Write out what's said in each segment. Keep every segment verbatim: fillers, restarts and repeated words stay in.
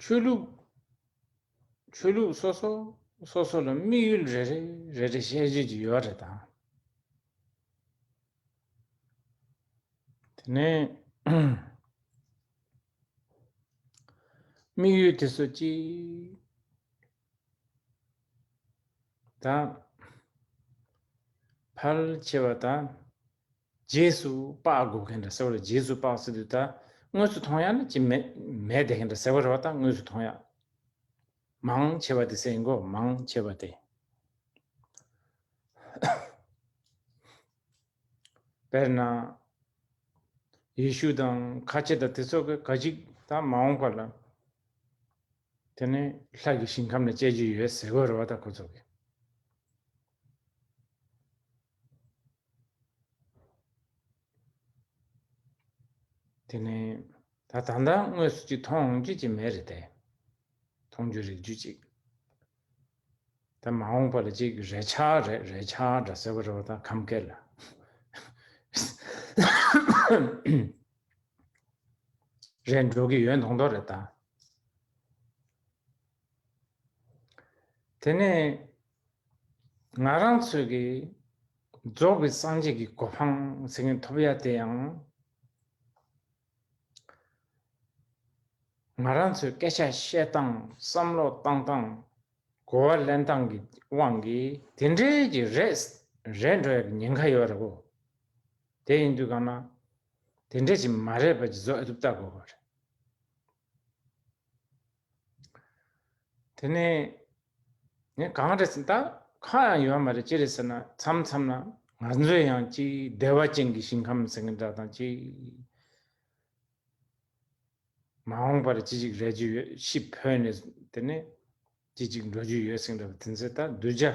ཆོས་ལུགས་ཆོས་ལུགས་སོ་སོ་སོ་སོ་ལ་དམིགས་ཡུལ་རེ་རེ་རེ་རེ་བཤད་རྒྱུ་ཅིག་ཡོད་རེད་ད། དེ་ནས་དམིགས་ཡུལ་དེ་ཚོ་གཅིག་ད། ཕལ་ཆེ་བ་ད་རྗེས་སུ་དཔག་དགོས་མཁན་འདྲ་ཟེར་བ་རེད། རྗེས་སུ་དཔག་ཟེར་དུས་ད་དངོས་སུ་མཐོང་ཡ་ནི་ཅི་མེད་མེད་བསྡད་མཁན་འདྲ་ཟེར་བ་རེད་བ། ད་དངོས་སུ་མཐོང་ཡ་མང་ཆེ་བ་དེ་ཟེར་ཡིན་གོ། མང་ཆེ་བ་དེ། དཔེར་ན། ཡེ་ཤུ་དང་ཁ་ཆེ་དང་དེ་ཚོ་གི་ག་ཅིག་ད་མ་འོངས་པ་ལ། དེ་ནས་ལྷ་གི་ཞིང་ཁམས་ལ་སྐྱེ་རྒྱུ་ཡོད་ཟེར་དགོས་རེད་བ། ད་ཁོ་ཚོ་གི། དེ་ནས་ད་ད་ལྟ་དངོས་སུ་ཅིག་མཐོང་འོང་རྒྱུ་ཅིག་མེད་རེད་དེ། མཐོང་རྒྱུ་རིག་རྒྱུ་ཅིག་ད་མ་འོངས་པ་ལ་ཅིག་རེ་ཆག་རེ་རེ་ཆག་འདྲ་ཟེར་བ་རེད་བ། ད་ཁམས་སྐད་ལ། རེད་འགྲོ་གི་ཡོད་མདོག་མདོག་རེད་ད། དེ་ནས་ང་རང་ཚོས་ཀྱི་རྫོགས་པའི་སངས་རྒྱས་ཀྱི་གོ་འཕང་ཟེར་མཁན་ཐོབ་ཡ་དེ་ཡང་། ང་རང་ཚོའི་སྐད་ཆ་བཤད་སྟངས། བསམ་བློ་བཏང་སྟངས། གོ་བ་ལེན་སྟངས་ཀྱི་དབང་གིས་དེ་འདྲའི་གི་རེད་རེད་འགྲོ་ཡ་གི་ཉེན་ཁ་ཡོད་རེད་གོ། དེ་ཡིན་དུས་གང་ན་དེ་འདྲས་ཅིག་མ་རེད་པ་ཅིག་བཟོ་ཨེ་ཐུབ་ལྟ་དགོས་པ་རེད། དེ་ནས་ངས་གང་རེད་ཟེར་ན་ད་ཁ་ཡང་ཡོད་མ་རེད། ཅི་རེད་ཟེར་ན་མཚམས་མཚམས་ན་ང་ཚོས་ཡང་ཅིག་བདེ་བ་ཅན་གྱི་ཞིང་ཁམས་ཟེར་མཁན་འདྲ་དང་ཅིག་མ་འོངས་པར་ཅི་ཞིག་རེད་རྒྱུ་ཡོད། ཤི་འཕོས་ནས་དེ་ནས་ཅི་ཞིག་འགྲོ་རྒྱུ་ཡོད་ཟེར་འདྲ་བ་དེ་ཚོ་ད་གདུལ་བྱ་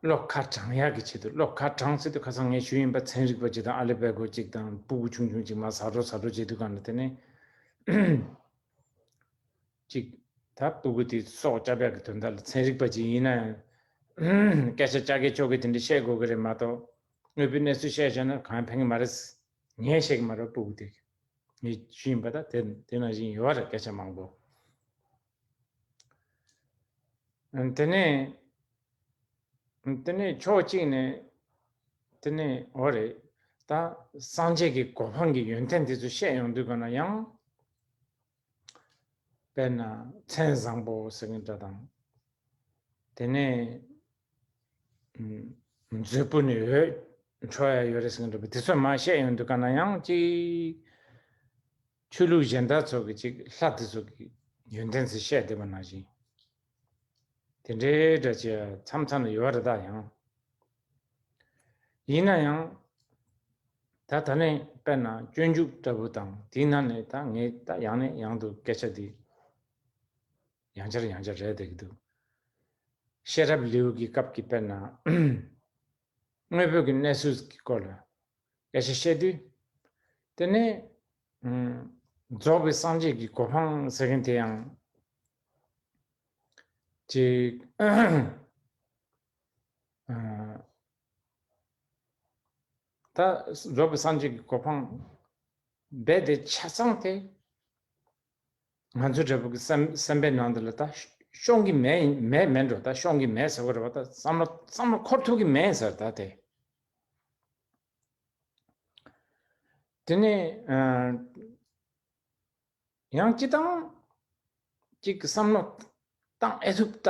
བློ་ཁ་དྲང་ཡག་གི་ཆེད་དུ། བློ་ཁ་དྲང་ཟེར་དུས་ཁ་སང་ངས་ཞུས་ཡིན་པ། ཚན་རིག་པ་ཅིག་དང་ཨ་ལི་པེ་གོ་ཅིག་དང་སྤུ་གུ་ཆུང་ཆུང་ཅིག་མར་ཟ་འགྲོ་ཟ་འགྲོ་བྱེད་དུས་གང་ལ་དེ་ནས་ཅིག་ད་སྤུ་གུ་དེ་སྲོག་སྐྱབས་ཡག་གི་དོན་དག་ལ་ཚན་རིག་པ་ཅིག་ཡིན་ན་ཡང་སྐད་ཆ་ཅག་གེ་ཅོག་གེ་དེ་འདྲ་བཤད་དགོས་ཀྱི་རེད་མ་གཏོགས། དངོས་པོའི་གནས་ཚུལ་བཤད་བྱས་ན་གང་ཡང་ཕན་གྱི་མ་རེད། ངས་བཤད་ཀྱི་མ་རེད། སྤུ་གུ་དེ་ངས་ཞུས་ཡིན་པ། ད་དེ་དེ་ནང་བཞིན་ཡོད་རེད། སྐད་ཆ་མང་པོ། དེ་ནས་དེ་ནས་ཕྱོགས་གཅིག་ནས་དེ་ནས་འོ་རེད། ད་སངས་རྒྱས་ཀྱི་གོ་འཕང་གི་ཡོན་ཏན་དེ་ཚོ་བཤད་ཡོང་དུས་གང་ན་ཡང་། དཔེར་ན་མཚན་བཟང་པོ་ཟེར་མཁན་འདྲ་དང་། དེ་ནས་མཛོད་སྤུ་ནས་འོད་འཕྲོ་ཡ་ཡོད་རེད་ཟེར་མཁན་འདྲ་པོ་དེ་ཚོ་མར་བཤད་ཡོང་དུས་གང་ན་ཡང་ཅིག་ཆོས་ལུགས་གཞན་དག་ཚོ་གི་ཅིག་ལྷ་དེ་ཚོ་གི་ཡོན་ཏན་ཚོ་བཤད་བསྡད་པ་ནང་བཞིན། དེ་འདྲའི་འདྲ་ཅིག་མཚམས་མཚམས་ལ་ཡོད་རེད་ད། ཡང་ཡིན་ན་ཡང་ད་ད་ནས་དཔེར་ན་སྤྱོད་འཇུག་ལྟ་བུ་དང་དེའི་ནང་ནས་ད་ངས་ད་ཡང་ནས་ཡང་དུ་སྐད་ཆ་འདི་ཡང་བསྐྱར་ཡང་བསྐྱར་རེད་བསྡད་ཀྱི་འདུག་ཤེས་རབ་ལེའུ་གི་སྐབས་ཀྱི་དཔེར་ན་དངོས་པོ་གི་གནས་ཚུལ་གྱི་སྐོར་ལ་སྐད་ཆ་བཤད་དུས། དེ་ནས་ཨམ་རྫོགས་པའི་སངས་རྒྱས་ཀྱི་གོ་འཕང་ཟེར་མཁན་དེ་ཡང་ཅིག་ཨ་ད་རྫོགས་པའི་སངས་རྒྱས་ཀྱི་གོ་འཕང་རྦད་དེ་ཆ་ཚང་དེ་ང་ཚོ་འདྲ་པོ་གི་སེམས་སེམས་པའི་ནང་དུ་ལ་ད་ཤོང་གི་མེད་མེད་མེད་འགྲོ། ད་ཤོང་གི་མེད་ཟེར་བ་རེད་བ། ད་བསམ་བློ་བསམ་བློ་འཁོར་ཐུབ་ཀྱི་མེད་ཟེར་ད་དེ། དེ་ནས་ཨ་ཡང་སྤྱི་བཏང་གཅིག་གི་བསམ་བློ་བཏང་ཨེ་ཐུབ་ལྟ།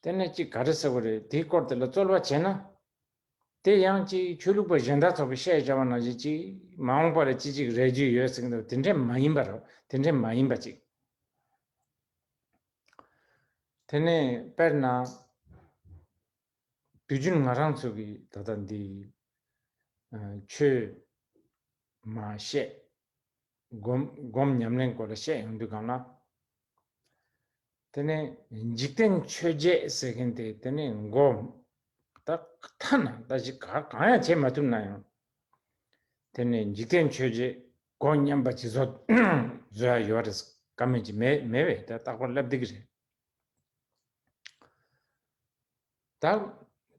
དེ་ནས་གཅིག་ག་རེ་ཟེར་བ་རེད། དེའི་སྐོར་དེ་ལ་རྩོལ་བ་བྱས་ན། དེ་ཡང་གཅིག་ཆོས་ལུགས་པ་གཞན་དག་ཚོ་གི་བཤད་བྱ་བ་ནང་བཞིན་གཅིག་མ་འོངས་པ་ལ་ཅི་ཅིག་རེ་རྒྱུ་ཡོད་ཟེར་གི་འདུག་དེ་འདྲས་མ་ཡིན་པ་རེད། དེ་འདྲས་མ་ཡིན་པ་ཅིག་དེ་ནས་དཔེར་ན། དུས་རྒྱུན་ང་རང་ཚོ་གི་ད་ལྟ་འདི་ཨ་ཆོས་མ་བཤད། སྒོམ་སྒོམ་ཉམས་ལེན་སྐོར་ལ་བཤད་ཡོང་དུས་གང་ལ། དེ་ནས་འཇིག་རྟེན་ཆོས་བརྒྱད་ཟེར་མཁན་དེ་དེ་ནས་མགོ་ད་ཐ་ན་ད་ཅིག་ག་གང་ཡང་བྱེད་མ་ཐུབ་ན་ཡང་། དེ་ནས་འཇིག་རྟེན་ཆོས་བརྒྱད་མགོ་མཉམ་པ་ཅིག་བཟོ་བཟོ་ཡ་ཡོད་རེད། ཀ་མེད་ཅིག་མེད་མེད་པས་ད་རྟག་པར་ལབ་བསྡད་ཀྱི་རེད། ད་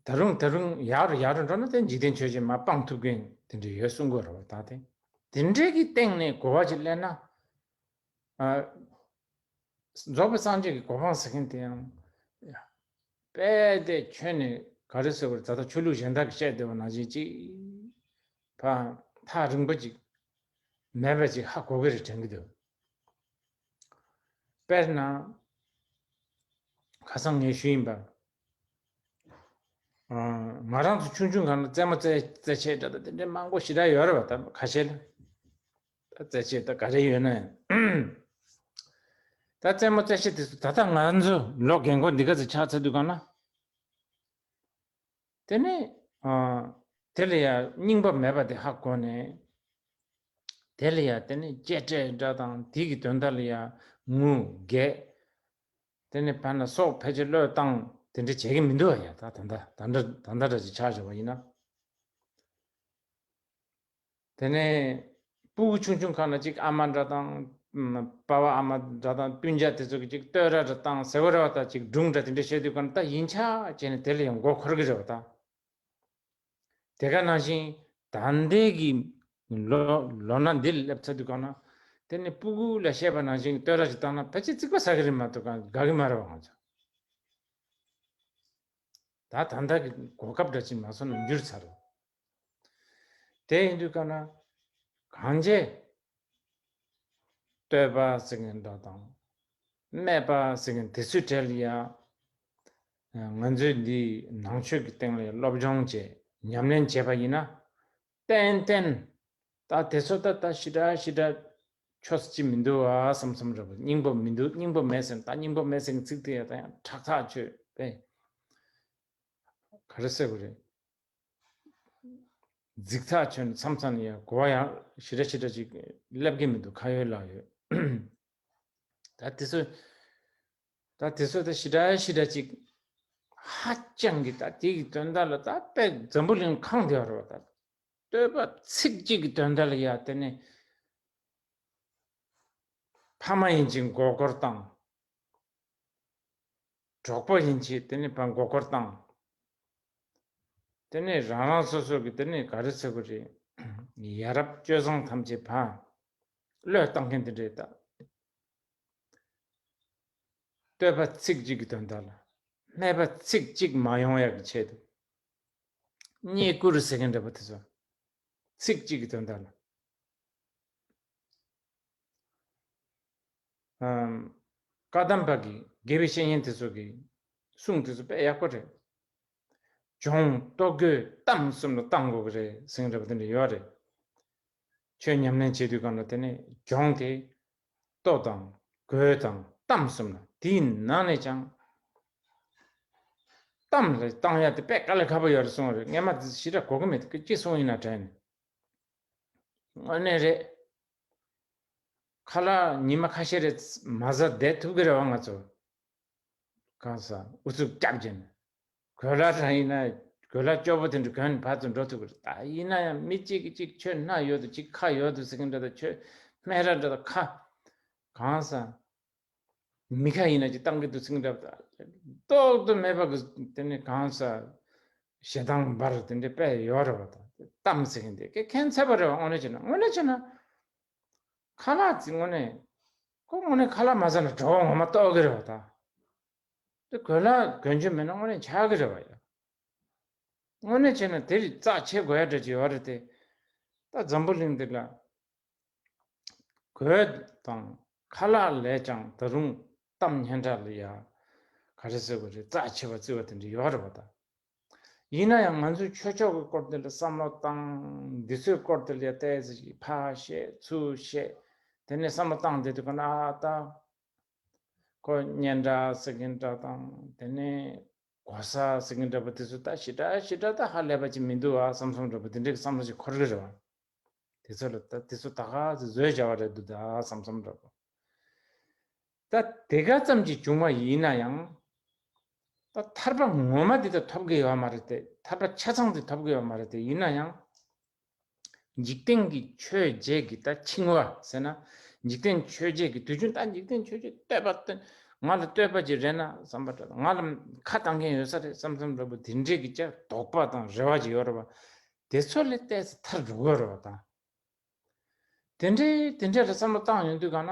ད་རུང་ད་རུང་ཡར་ཡར་འགྲོ་ན་དེ་འཇིག་རྟེན་ཆོས་བརྒྱད་མར་སྤང་ཐུབ་མཁན་དེ་འདྲ་ཡོད་གསུང་གི་རེད་བ། ད་དེ་ དེ་འདྲའི་གི་སྟེང་ནས་གོ་བ་ཅིག་ལེན་ན། ཨ། རྫོགས་པའི་སངས་རྒྱས་ཀྱི་གོ་འཕང་ཟེར་མཁན་དེ་ཡང་། དཔེ་དེ་ཁྱོན་ནས་ག་རེ་ཟེར་དགོས་རེད། ད་ལྟ་ཆོས་ལུགས་གཞན་དག་གིས་བཤད་བསྡད་པ་ནང་བཞིན་ཅིག་ཕར་ཐག་རིང་པོ་ཅིག་མེད་པ་ཅིག་ཧ་གོ་གི་རེད་དྲན་གྱི་འདུག་དཔེར་ན། ཁ་སང་ངས་ཞུས་ཡིན་པ། ང་རང་ཚོ་ཆུང་ཆུང་སྒང་ལ་རྩེད་མོ་རྩེ་རྩེད་ཆས་འདྲ་དང་དེ་འདྲའི་མང་པོ་ཞེ་དྲག་ཡོད་རེད་པ། ད་ཁ་ཤས་ལ་ད་རྩེད་ཆས་ད་ག་རེ་ཡོད་ན་ཡང་། ད་རྩེད་མོ་རྩེད་ཆས་དེ་ཚོ་ད་ལྟ་ང་ཚོ་ལོ་རྒན་གོག་འདི་ག་ཚོད་ཆགས་ཚར་དུས་སྒང་ལ། དེ་ནས་ཨ། དེ་ལ་ཡང་རྙིང་པ་མེད་པ་དེ་ཧ་གོ་ནས། དེ་ལ་ཡང་དེ་ནས་གཅེས་སྤྲས་འདྲ་དང་དེ་གི་དོན་དག་ལ་ཡང་ངུ་འགད། དེ་ནས་ཕར་ན་སྲོག་ཕལ་ཆེར་བློས་བཏང་དེ་འདྲ་བྱེད་ཀྱི་མི་འདུག་བ་ཡ། ད་ད་ལྟ་ད་ལྟ་ད་ལྟ་འདྲ་ཅིག་ཆགས་བཞག་པ་ཡིན་ན། དེ་ནས་སྤུ་གུ་ཆུང་ཆུང་ཁ་ན་ཅིག་ཨ་མ་འདྲ་དང་། ཨམ། པ་ཕ་ཨ་མ་འདྲ་དང་སྤུན་ཀྱག་དེ་ཚོ་གིས་ཅིག་བསྟོད་ར་འདྲ་དང་ཟེར་བ་རེད་པ། ད་ཅིག་སྒྲུང་འདྲ་དེ་འདྲ་བཤད་དུས་སྒང་ད་ཡིན་ཆགས་བྱས་ནས་དེ་ལ་ཡང་མགོ་འཁོར་གྱི་རེད་པ། ད་དེ་ག་ནང་བཞིན་ད་ལྟའི་གི་ལོ་ལོ་ན་འདི་ལ་སླེབས་ཚར་དུས་སྒང་ན། དེ་ནས་སྤུ་གུ་ལ་བཤད་པ་ནང་བཞིན་བསྟོད་ར་ཅིག་བཏང་ན་ཕལ་ཆེར་རྩིག་པ་ཟ་གི་རེད་མ་གཏོགས་དགའ་གི་མ་རེད་པ་ང་ཚོ། ད་ད་ལྟ་གི་གོ་སྐབས་འདྲ་ཅིག་མ་སོང་ན་འགྱུར་ཚར་རེད། དེ་ཡིན་དུས་སྒང་ན་གང་བྱས་བསྟོད་པ་ཟེར་མཁན་འདྲ་དང་། སྨད་པ་ཟེར་མཁན་དེ་ཚོའི་གྲས་ལ་ཡ། ང་ཚོས་འདི་ནང་ཆོས་ཀྱི་སྟེང་ལ་ཡ་སློབ་སྦྱོང་བྱས་ཉམས་ལེན་བྱས་པ་ཡིན་ན། ཏན་ཏན། ད་དེ་ཚོ་ད་ད་ཞེ་དྲག་ཞེ་དྲག་ཆོས་ཅིག་མི་འདུག་ཨ་བསམ་བསམ་རེད་པ། སྙིང་པོ་མི་འདུག་སྙིང་པོ་མེད་ཟེར་ན། ད་སྙིང་པོ་མེད་ཟེར་མཁན་ཚིག་དེ་ཡ་ད་ཡང་ཁྲག་ཐག་ཆོད་པས། ག་རེ་ཟེར་དགོས་རེད། རྫིག་ཐག་ཆོད་ནས་མཚམས་མཚམས་ནས་ཡང་གོ་བ་ཡང་ཞེ་དྲག་ཞེ་དྲག་ཅིག་སླེབས་ཀྱི་མི་འདུག་ཁ་ཡོད་ལག་ཡོད། ད་དེ་ཚོ་ད་དེ་ཚོ་ད་ཞེ་དྲག་ཞེ་དྲག་ཅིག་ཧ་ཅང་གི་ད་དེ་གི་དོན་དག་ལ་ད་དཔེ་འཛམ་བུ་གླིང་ཁེངས་བསྡད་ཡོད་རེད་པ། ད་བསྟོད་པ་ཚིག་གཅིག་གི་དོན་དག་ལ་ཡ་དེ་ནས་ཕ་མ་ཡིན་ཕྱིན་མགོ་སྐོར་བཏང་། གྲོགས་པོ་ཡིན་ཕྱིན་དེ་ནས་ཕར་མགོ་སྐོར་བཏང་། དེ་ནས་རང་རང་སོ་སོ་གི་དེ་ནས་ག་རེ་ཟེར་དགོས་རེད། ཡ་རབས་སྤྱོད་བཟང་ཐམས་ཅད་ཕར་བློས་བཏང་མཁན་དེ་འདྲས་ད། བསྟོད་པ་ཚིག་གཅིག་གི་དོན་དག་ལ། སྨད་པ་ཚིག་གཅིག་མ་ཡོང་ཡག་གི་ཆེད་དུ། རྙེད་བཀུར་ཟེར་མཁན་འདྲ་པོ་དེ་ཚོ། ཚིག་གཅིག་གི་དོན་དག་ལ། ཨམ། བཀའ་གདམས་པ་གི་དགེ་བའི་བཤེས་གཉེན་དེ་ཚོ་གི་གསུང་དེ་ཚོ་དཔེ་ཡག་པོ་རེད། སྦྱོང་ལྟོ་གོས་གཏམ་གསུམ་ལ་བཏང་དགོས་ཀྱི་རེད་ཟེར་མཁན་འདྲ་པོ་དེ་འདྲ་ཡོད་རེད། ཆོས་ཉམས་ལེན་བྱེད་དུས་སྒང་ལ་དེ་ནས་སྦྱོང་དེ་ལྟོ་དང་གོས་དང་གཏམ་གསུམ་ལ། དེའི་ནང་ནས་ཀྱང་གཏམ་ལ་བཏང་ཡ་དེ་དཔེ་དཀའ་ལས་ཁག་པོ་ཡོད་རེད་གསུངས་པ་རེད། སྔན་མ་དེ་ཞེ་དྲག་གོ་གི་མེད། དེ་ཅི་གསུངས་ཡིན་ན་དྲན་ནས། དངོས་གནས་རེད། ཁ་ལག་ཉི་མ་ཁ་ཤས་རེ་མ་ཟ་བསྡད་ཐུབ་ཀྱི་རེད་པ་ང་ཚོ། གང་ཟག་ཨུ་ཚུགས་རྒྱབ་བྱས་ནས། གོས་ལྭ་རང་ཡིན་ན་གོས་ལྭ་སྐྱོ་པོ་དེ་འདྲ་གོན་ནས་ཕར་ཚུར་འགྲོ་ཐུབ་ཀྱི་རེད། ད་ཡིན་ན་ཡང་མི་གཅིག་གིས་གཅིག་ཁྱོད་སྣ་ཡོད་དོ། གཅིག་ཁ་ཡོད་དོ་ཟེར་མཁན་འདྲ་དང་། ཁྱོད་སྨད་ར་འདྲ་དང་། ཁ་གང་ཟག་མི་ཁ་ཡིན་ན་ཅིག་བཏང་གི་འདུག་ཟེར་མཁན་འདྲ་དང་། ལྡོག་ཏུ་མེད་པ་གི་དེ་ནས་གང་ཟག་ཞེ་སྡང་འབར་དེ་འདྲ་དཔེ་ཡོད་རེད་པ། ད་གཏམ་ཟེར་མཁན་དེ་ཁྱད་མཚར་པོ་རེད་པ། དངོས་གནས་བྱས་ན། དངོས་གནས་བྱས་ན། ཁ་ལག་ཅིག་དངོས་གནས། ཁོ་དངོས་གནས་ཁ་ལག་མ་ཟ་ན་གྲོད་ཁོག་ངོ་མ་ལྟོགས་ཀྱི་རེད་པ། ད་དེ་གོས་ལྭ་གོན་རྒྱུ་མེད་ན་དངོས་གནས་ཆགས་ཀྱི་རེད་པ་ཡ། དངོས་གནས་བྱས་ན་དེ་རྩ་ཆེ་དགོས་ཡ་འདྲ་ཅིག་ཡོད་རེད་དེ། ད་འཛམ་བུ་གླིང་འདི་ལ། གོས་དང་ཁ་ལག་ལས་ཀྱང་ད་རུང་གཏམ་སྙན་གྲགས་ལ་ཡ། ག་རེ་ཟེར་དགོས་རེད། རྩ་ཆེ་བ་བརྩི་བ་དེ་འདྲ་ཡོད་རེད་པ། ད་ཡིན་ན་ཡང་ང་ཚོས་ཆོས་ཕྱོགས་ཀྱི་སྐོར་དེ་ལ་བསམ་བློ་བཏང་། འདི་ཚོའི་སྐོར་དེ་ལ་ཡ་ཏོག་ཙམ་ཞིག་ཕར་བཤད་ཚུར་བཤད། དེ་ནས་བསམ་བློ་བཏང་བསྡད་དུས་སྒང་ན། ཨ། ད་ཁོ་སྙན་གྲགས་ཟེར་མཁན་འདྲ་དང་། དེ་ནས་གོ་ས་ཟེར་མཁན་འདྲ་པོ་དེ་ཚོ་ད་ཞེ་དྲག་ཞེ་དྲག་ད་ཧ་ལས་པ་ཅིག་མི་འདུག་ཨ་བསམ་བསམ་འདྲ་པོ་དེ་འདྲའི་བསམ་བློ་ཞིག་འཁོར་གི་རེད་པ། དེ་ཚོ་ལ་ད་དེ་ཚོ་ད་ག་ཚོད་བཟོས་བྱ་བ་རེད་འདུག་ད་བསམ་བསམ་འདྲ་པོ། ད་དེ་ག་ཙམ་གྱིས་བྱུང་བ་ཡིན་ན་ཡང་། ད་ཐར་པ་ངོ་མ་འདི་ད་ཐོབ་ཀྱི་ཡོད་མ་རེད་དེ། ཐར་པ་ཆ་ཚང་འདི་ཐོབ་ཀྱི་ཡོད་མ་རེད་དེ། ཡིན་ན་ཡང་། འཇིག་རྟེན་གྱི་ཆོས་བརྒྱད་ཀྱི་ད་འཆིང་བ་ཟེར་ན། འཇིག་རྟེན་ཆོས་བརྒྱད་ཀྱི་དུས་རྒྱུན་ད་འཇིག་རྟེན་ཆོས་བརྒྱད་བསྟོད་པ་བསྟོད། ང་ལ་བསྟོད་པ་ཅིག་རེད་ན་བསམ་པ་འདྲ། ང་ལ་ཁ་བཏང་མཁན་ཡོད་ས་རེད་བསམ་བསམ་འདྲ་པོ་དེ་འདྲས་ཀྱི་ཅིག་དོགས་པ་དང་རེ་བ་ཅིག་ཡོད་རེད་པ། དེ་ཚོ་ལས་ཏོག་ཙམ་ཐར་འགྲོ་གི་ཡོད་རེད་པ། ད་ དེ་འདྲའི་དེ་འདྲའི་ལ་བསམ་བློ་བཏང་ཡོང་དུས་གང་ན།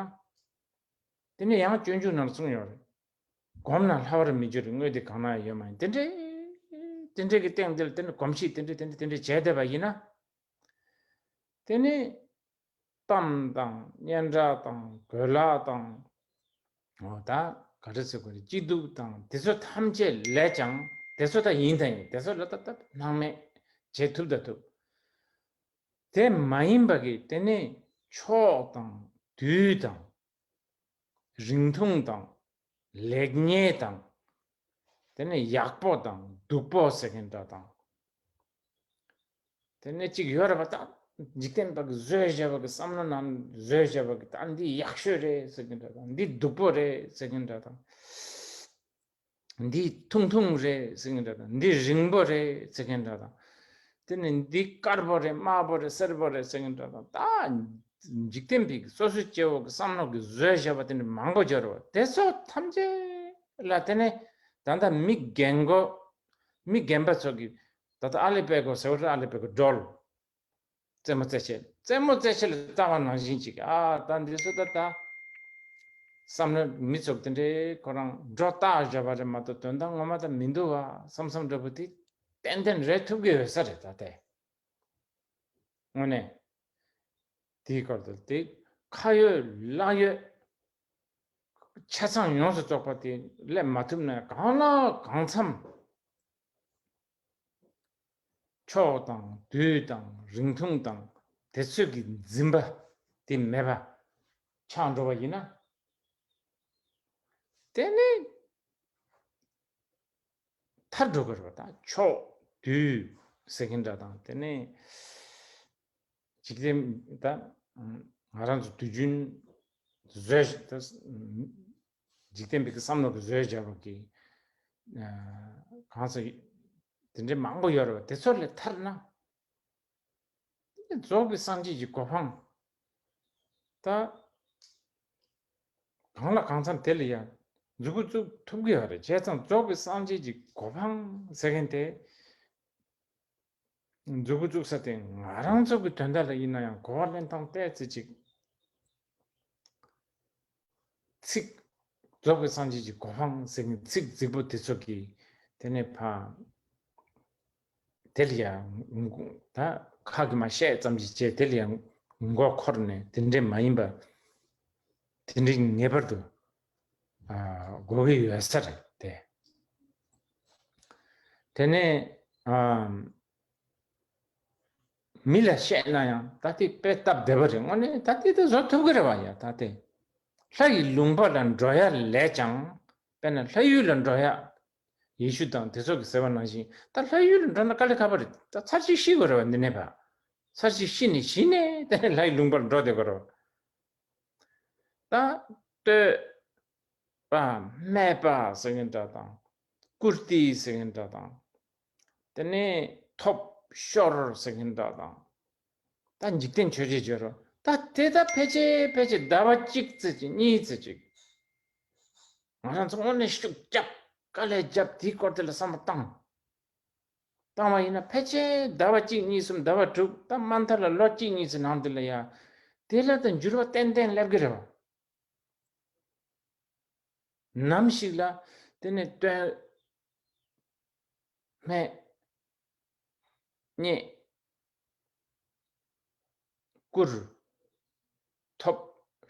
དེ་ནས་ཡང་སྤྱོད་འཇུག་ནང་གསུངས་ཡོད་རེད། སྒོམ་ན་ལྷ་བར་མི་འགྱུར་དངོས་དེ་གང་ན་ཡོད་མ་ཡིན། དེ་འདྲའི་དེ་འདྲའི་གི་སྟེང་དེ་ལ་དེ་ནས་གོམས་གཤིས་དེ་འདྲའི་དེ་འདྲའི་དེ་འདྲའི་བྱས་བསྡད་པ་ཡིན་ན། དེ་ནས་གཏམ་དང་སྙན་གྲགས་དང་གོས་ལག་དང་། འོ་ད་ག་རེ་ཟེར་དགོས་རེད། སྐྱིད་སྡུག་དང་དེ་ཚོ་ཐམས་ཅད་ལས་ཀྱང་དེ་ཚོ་ད་ཡིན་ད་ཡིན། དེ་ཚོ་ལ་ད་ད་སྣང་མེད་བྱེད་ཐུབ་ད་ཐུབ། དེ་མ་ཡིན་པ་གི་དེ་ནས་ཕྱོགས་དང་དུས་དང་། རིང་ཐུང་དང་། ལེགས་ཉེས་དང་། དེ་ནས་ཡག་པོ་དང་སྡུག་པོ་ཟེར་མཁན་འདྲ་དང་། དེ་ནས་གཅིག་ཡོད་རེད་པ། ད་འཇིག་རྟེན་པ་གི་བཟོས་བཞག་པ་གི་བསམ་བློ་ནང་བཟོས་བཞག་པ་གི་ད་འདི་ཡག་ཤོས་རེད་ཟེར་མཁན་འདྲ་དང་། འདི་སྡུག་པོ་རེད་ཟེར་མཁན་འདྲ་དང་། འདི་ཐུང་ཐུང་རེད་ཟེར་མཁན་འདྲ་དང་། འདི་རིང་པོ་རེད་ཟེར་མཁན་འདྲ་དང་། དེ་ནས་འདི་དཀར་པོ་རེད། དམར་པོ་རེད། སེར་པོ་རེད་ཟེར་མཁན་འདྲ་དང་། ད་འཇིག་རྟེན་པའི་སོ་སོའི་སྐྱེ་བོ་གི་བསམ་བློ་གི་བཟོས་བཞག་པ་དེ་འདྲ་མང་པོ་ཡོད་རེད་པ། དེ་ཚོ་ཐམས་ཅད་ལ་དེ་ནས་ད་ལྟ་མི་རྒན་གོ་མི་རྒན་པ་ཚོ་གིས་ད་ལྟ་ཨ་ལེ་པད་ཀོ་ཟེར་བ་རེད། ཨ་ལེ་པད་ཀོ་སྒྲོལ། རྩེད་མོ་རྩེ་བྱེད། རྩེད་མོ་རྩེ་བྱེད་ལ་ལྟ་བ་ནང་བཞིན་ཅིག་ཨ་ད་འདི་ཚོ་ད་ད་བསམ་བློ་མི་ཚོགས་དེ་འདྲའི་ཁོ་རང་སྒྲོ་བཏགས་བཞག་པ་རེད་མ་གཏོགས་དོན་དག་ངོ་མ་ད་མི་འདུག་བ་བསམ་བསམ་འདྲ་པོ་དེ་ཏན་ཏན་རེད། ཐུབ་ཀྱི་ཡོད་ས་རེད། ད་དེ་དངོས་གནས་དེའི་སྐོར་དུ་དེ་ཁ་ཡོད་ལག་ཡོད་ཆ་ཚང་ཡོངས་སུ་རྫོགས་པ་དེ་སླེབས་མ་ཐུབ་ན་གང་ལ་གང་འཚམ། ཕྱོགས་དང་དུས་དང་རིང་ཐུང་དང་དེ་ཚོད་ཀྱི་འཛིན་པ་དེ་མེད་པ་ཆགས་འགྲོ་བ་ཡིན་ན། དེ་ནི་ཐར་འགྲོ་གི་རེད་པ། ད་ཕྱོགས་དུས་ཟེར་མཁན་འདྲ་དང་། དེ་ནི་འཇིག་རྟེན་ད་ང་རང་ཚོ་དུས་རྒྱུན་བཟོས་ད་འཇིག་རྟེན་པའི་བསམ་བློ་གི་བཟོས་བྱ་བ་གི་གང་ཟག་དེ་འདྲའི་མང་པོ་ཡོད་རེད་པ། དེ་ཚོ་ལས་ཐར་ན། རྫོགས་པའི་སངས་རྒྱས་ཀྱི་གོ་འཕང་ད་གང་ལ་གང་འཚམ་དེ་ལ་ཡང་མཛུབ་གུ་བཙུགས་ཐུབ་ཀྱི་ཡོད་རེད། བྱས་ཙང་རྫོགས་པའི་སངས་རྒྱས་ཀྱི་གོ་འཕང་ཟེར་མཁན་དེ་མཛུབ་གུ་བཙུགས་ས་དེ་ང་རང་ཚོ་གི་དོན་དག་ལ་ཡིན་ན་ཡང་གོ་བ་ལེན་སྟངས་ཏོག་ཙམ་ཅིག་ཚིག་རྫོགས་པའི་སངས་རྒྱས་ཀྱི་གོ་འཕང་ཟེར་མཁན་ཚིག་རྫིག་པོ་དེ་ཚོ་གིས་དེ་ནས་ཕ་དེ་ལ་ཡང་ད་ཁ་གིས་མ་བཤད་ཙམ་ཞིག་བྱས། དེ་ལ་ཡང་མགོ་འཁོར་ནས་དེ་འདྲས་མ་ཡིན་པ་དེ་འདྲས་ངེས་པར་དུ་ཨ་དགོས་ཀྱི་ཡོད་ས་རེད་དེ། དེ་ནས་ཨ་མི་ལ་བཤད་ན་ཡང་ད་དེ་དཔེ་སྟབས་བདེ་བ་རེད། དངོས་གནས་ད་དེ་ད་བཟོ་ཐུབ་ཀྱི་རེད་བ། ཡ་ད་དེ་ལྷ་ཡི་ལུང་པ་ལ་འགྲོ་ཡ་ལས་ཀྱང་དཔེར་ན་ལྷ་ཡུལ་ལ་འགྲོ་ཡ། ཡེ་ཤུ་དང་དེ་ཚོ་གིས་ཟེར་བ་ནང་བཞིན་ད་ལྷ་ཡུལ་ལ་འགྲོ་ན་དཀའ་ལས་ཁག་པོ་རེད། ད་ཚར་གཅིག་ཤི་དགོས་རེད་བ། འདི་ནས་ཕར་ཚར་གཅིག་ཤི་ནས་གཞི་ནས་དེ་ནས་ལྷ་ཡི་ལུང་པར་འགྲོ་བསྡད་དགོས་རེད་བ། ད་བསྟོད་པ་སྨད་པ་ཟེར་མཁན་འདྲ་དང་། བཀུར་སྟི་ཟེར་མཁན་འདྲ་དང་། དེ་ནས་ཐོབ་ཤོར་ཟེར་མཁན་འདྲ་དང་། ད་འཇིག་རྟེན་ཆོས་བརྒྱད་བརྗོད་རོགས། ད་དེ་ད་ཕལ་ཆེར་ཕལ་ཆེར་ཟླ་བ་གཅིག་ཙམ་ཅིག་གཉིས་ཙམ་ཅིག་ང་རང་ཚོ་དངོས་གནས་ཤུགས་རྒྱབ་དཀའ་ལས་རྒྱབ་དེའི་སྐོར་དེ་ལ་བསམ་བློ་བཏང་བཏང་བ་ཡིན་ན། ཕལ་ཆེར་ཟླ་བ་གཅིག་གཉིས་གསུམ་ཟླ་བ་དྲུག་ད་མ་མཐའ་ལ་ལོ་གཅིག་གཉིས་ཙམ་ནང་དེ་ལ་ཡ་དེ་ལ་ད་འགྱུར་བ་ཏན་ཏན་སླེབས་ཀྱི་རེད་བ། ནམ་ཞིག་ལ་དེ་ནས་བསྟོད་སྨད་བརྙས་བཀུར་ཐོབ་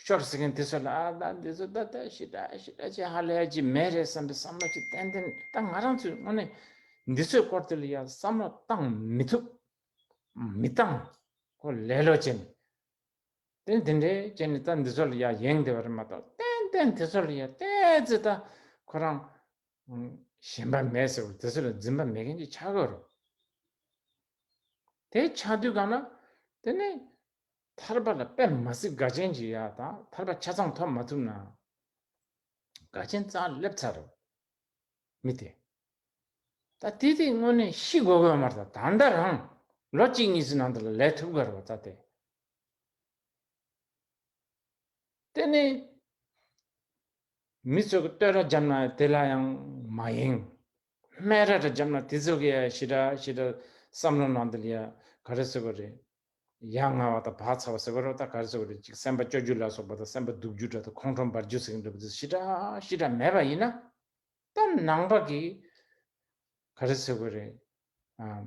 ཤོར་ཟེར་མཁན་དེ་ཚོ་ལ་ཨ་ད་འདི་ཚོ་ད་ད་ཞེ་དྲག་ཞེ་དྲག་ཅིག་ཧ་ལས་ཡ་ཅིག་མེད་རེད་བསམ་པའི་བསམ་བློ་ཅིག་ཏན་ཏན། ད་ང་རང་ཚོས་དངོས་གནས་འདི་ཚོའི་སྐོར་དེ་ལ་ཡ་བསམ་བློ་བཏང་མི་ཐུབ། མི་བཏང་། ཁོ་ལེ་ལོ་བྱས་ནས། དེ་དེ་འདྲའི་བྱས་ནས་ད་འདི་ཚོ་ལ་ཡ་ཡེངས་བསྡད་པ་རེད་མ་གཏོགས། ཏན་ཏན་དེ་ཚོ་ལ་ཡ་ཏོག་ཙམ་ད་ཁོ་རང་ཨ་ཞེན་པ་མེད་ཟེར་བ། དེ་ཚོ་ལ་འཛིན་པ་མེད་མཁན་ཅིག་ཆགས་ཀྱི་ཡོད་རེད། དེ་ཆགས་དུས་གང་ན་དེ་ནས་ཐར་པ་ལ་དཔེ་མ་སྲིད་དགའ་ཆེན་ཅིག་ཡ་དང་། ཐར་པ་ཆ་ཚང་ཐོབ་མ་ཐུབ་ན་དགའ་ཆེན་རྩ་སླེབས་ཚར་རེད། མི་དེ། ད་དེ་དེ་དངོས་གནས་ཤི་དགོས་དགོས་མ་རེད། ད་ད་ལྟ་རང་ལོ་གཅིག་གཉིས་ཀྱི་ནང་དུ་ལ་ལས་ཐུབ་དགོས་རེད་བ། ད་དེ། དེ་ནས་མི་ཚོ་གི་བསྟོད་ར་བརྒྱབ་ན་དེ་ལ་ཡང་མ་ཡེངས། སྨད་ར་ར་བརྒྱབ་ན་དེ་ཚོ་གི་ཡ་ཞེ་དྲག་ཞེ་དྲག་བསམ་བློ་ནང་དུ་ལ་ཡ་ག་རེ་ཟེར་དགོས་རེད། ཡ་ང་བ་དང་བག་ཚ་བ་ཟེར་བ་རེད། ད་ག་རེ་ཟེར་བ་རེད། ཅིག་སེམས་པ་སྐྱོ་རྒྱུ་ལ་སོགས་པ་དང་སེམས་པ་སྡུག་རྒྱུ་འདྲ་དང་ཁོང་ཁྲོ་འབར་རྒྱུ་ཟེར་གྱི་འདྲ་པོ་དེ་ཞེ་དྲག་ཞེ་དྲག་མེད་པ་ཡིན་ན། ད་ནང་པ་གི་ག་རེ་ཟེར་དགོས་རེད། ཨམ།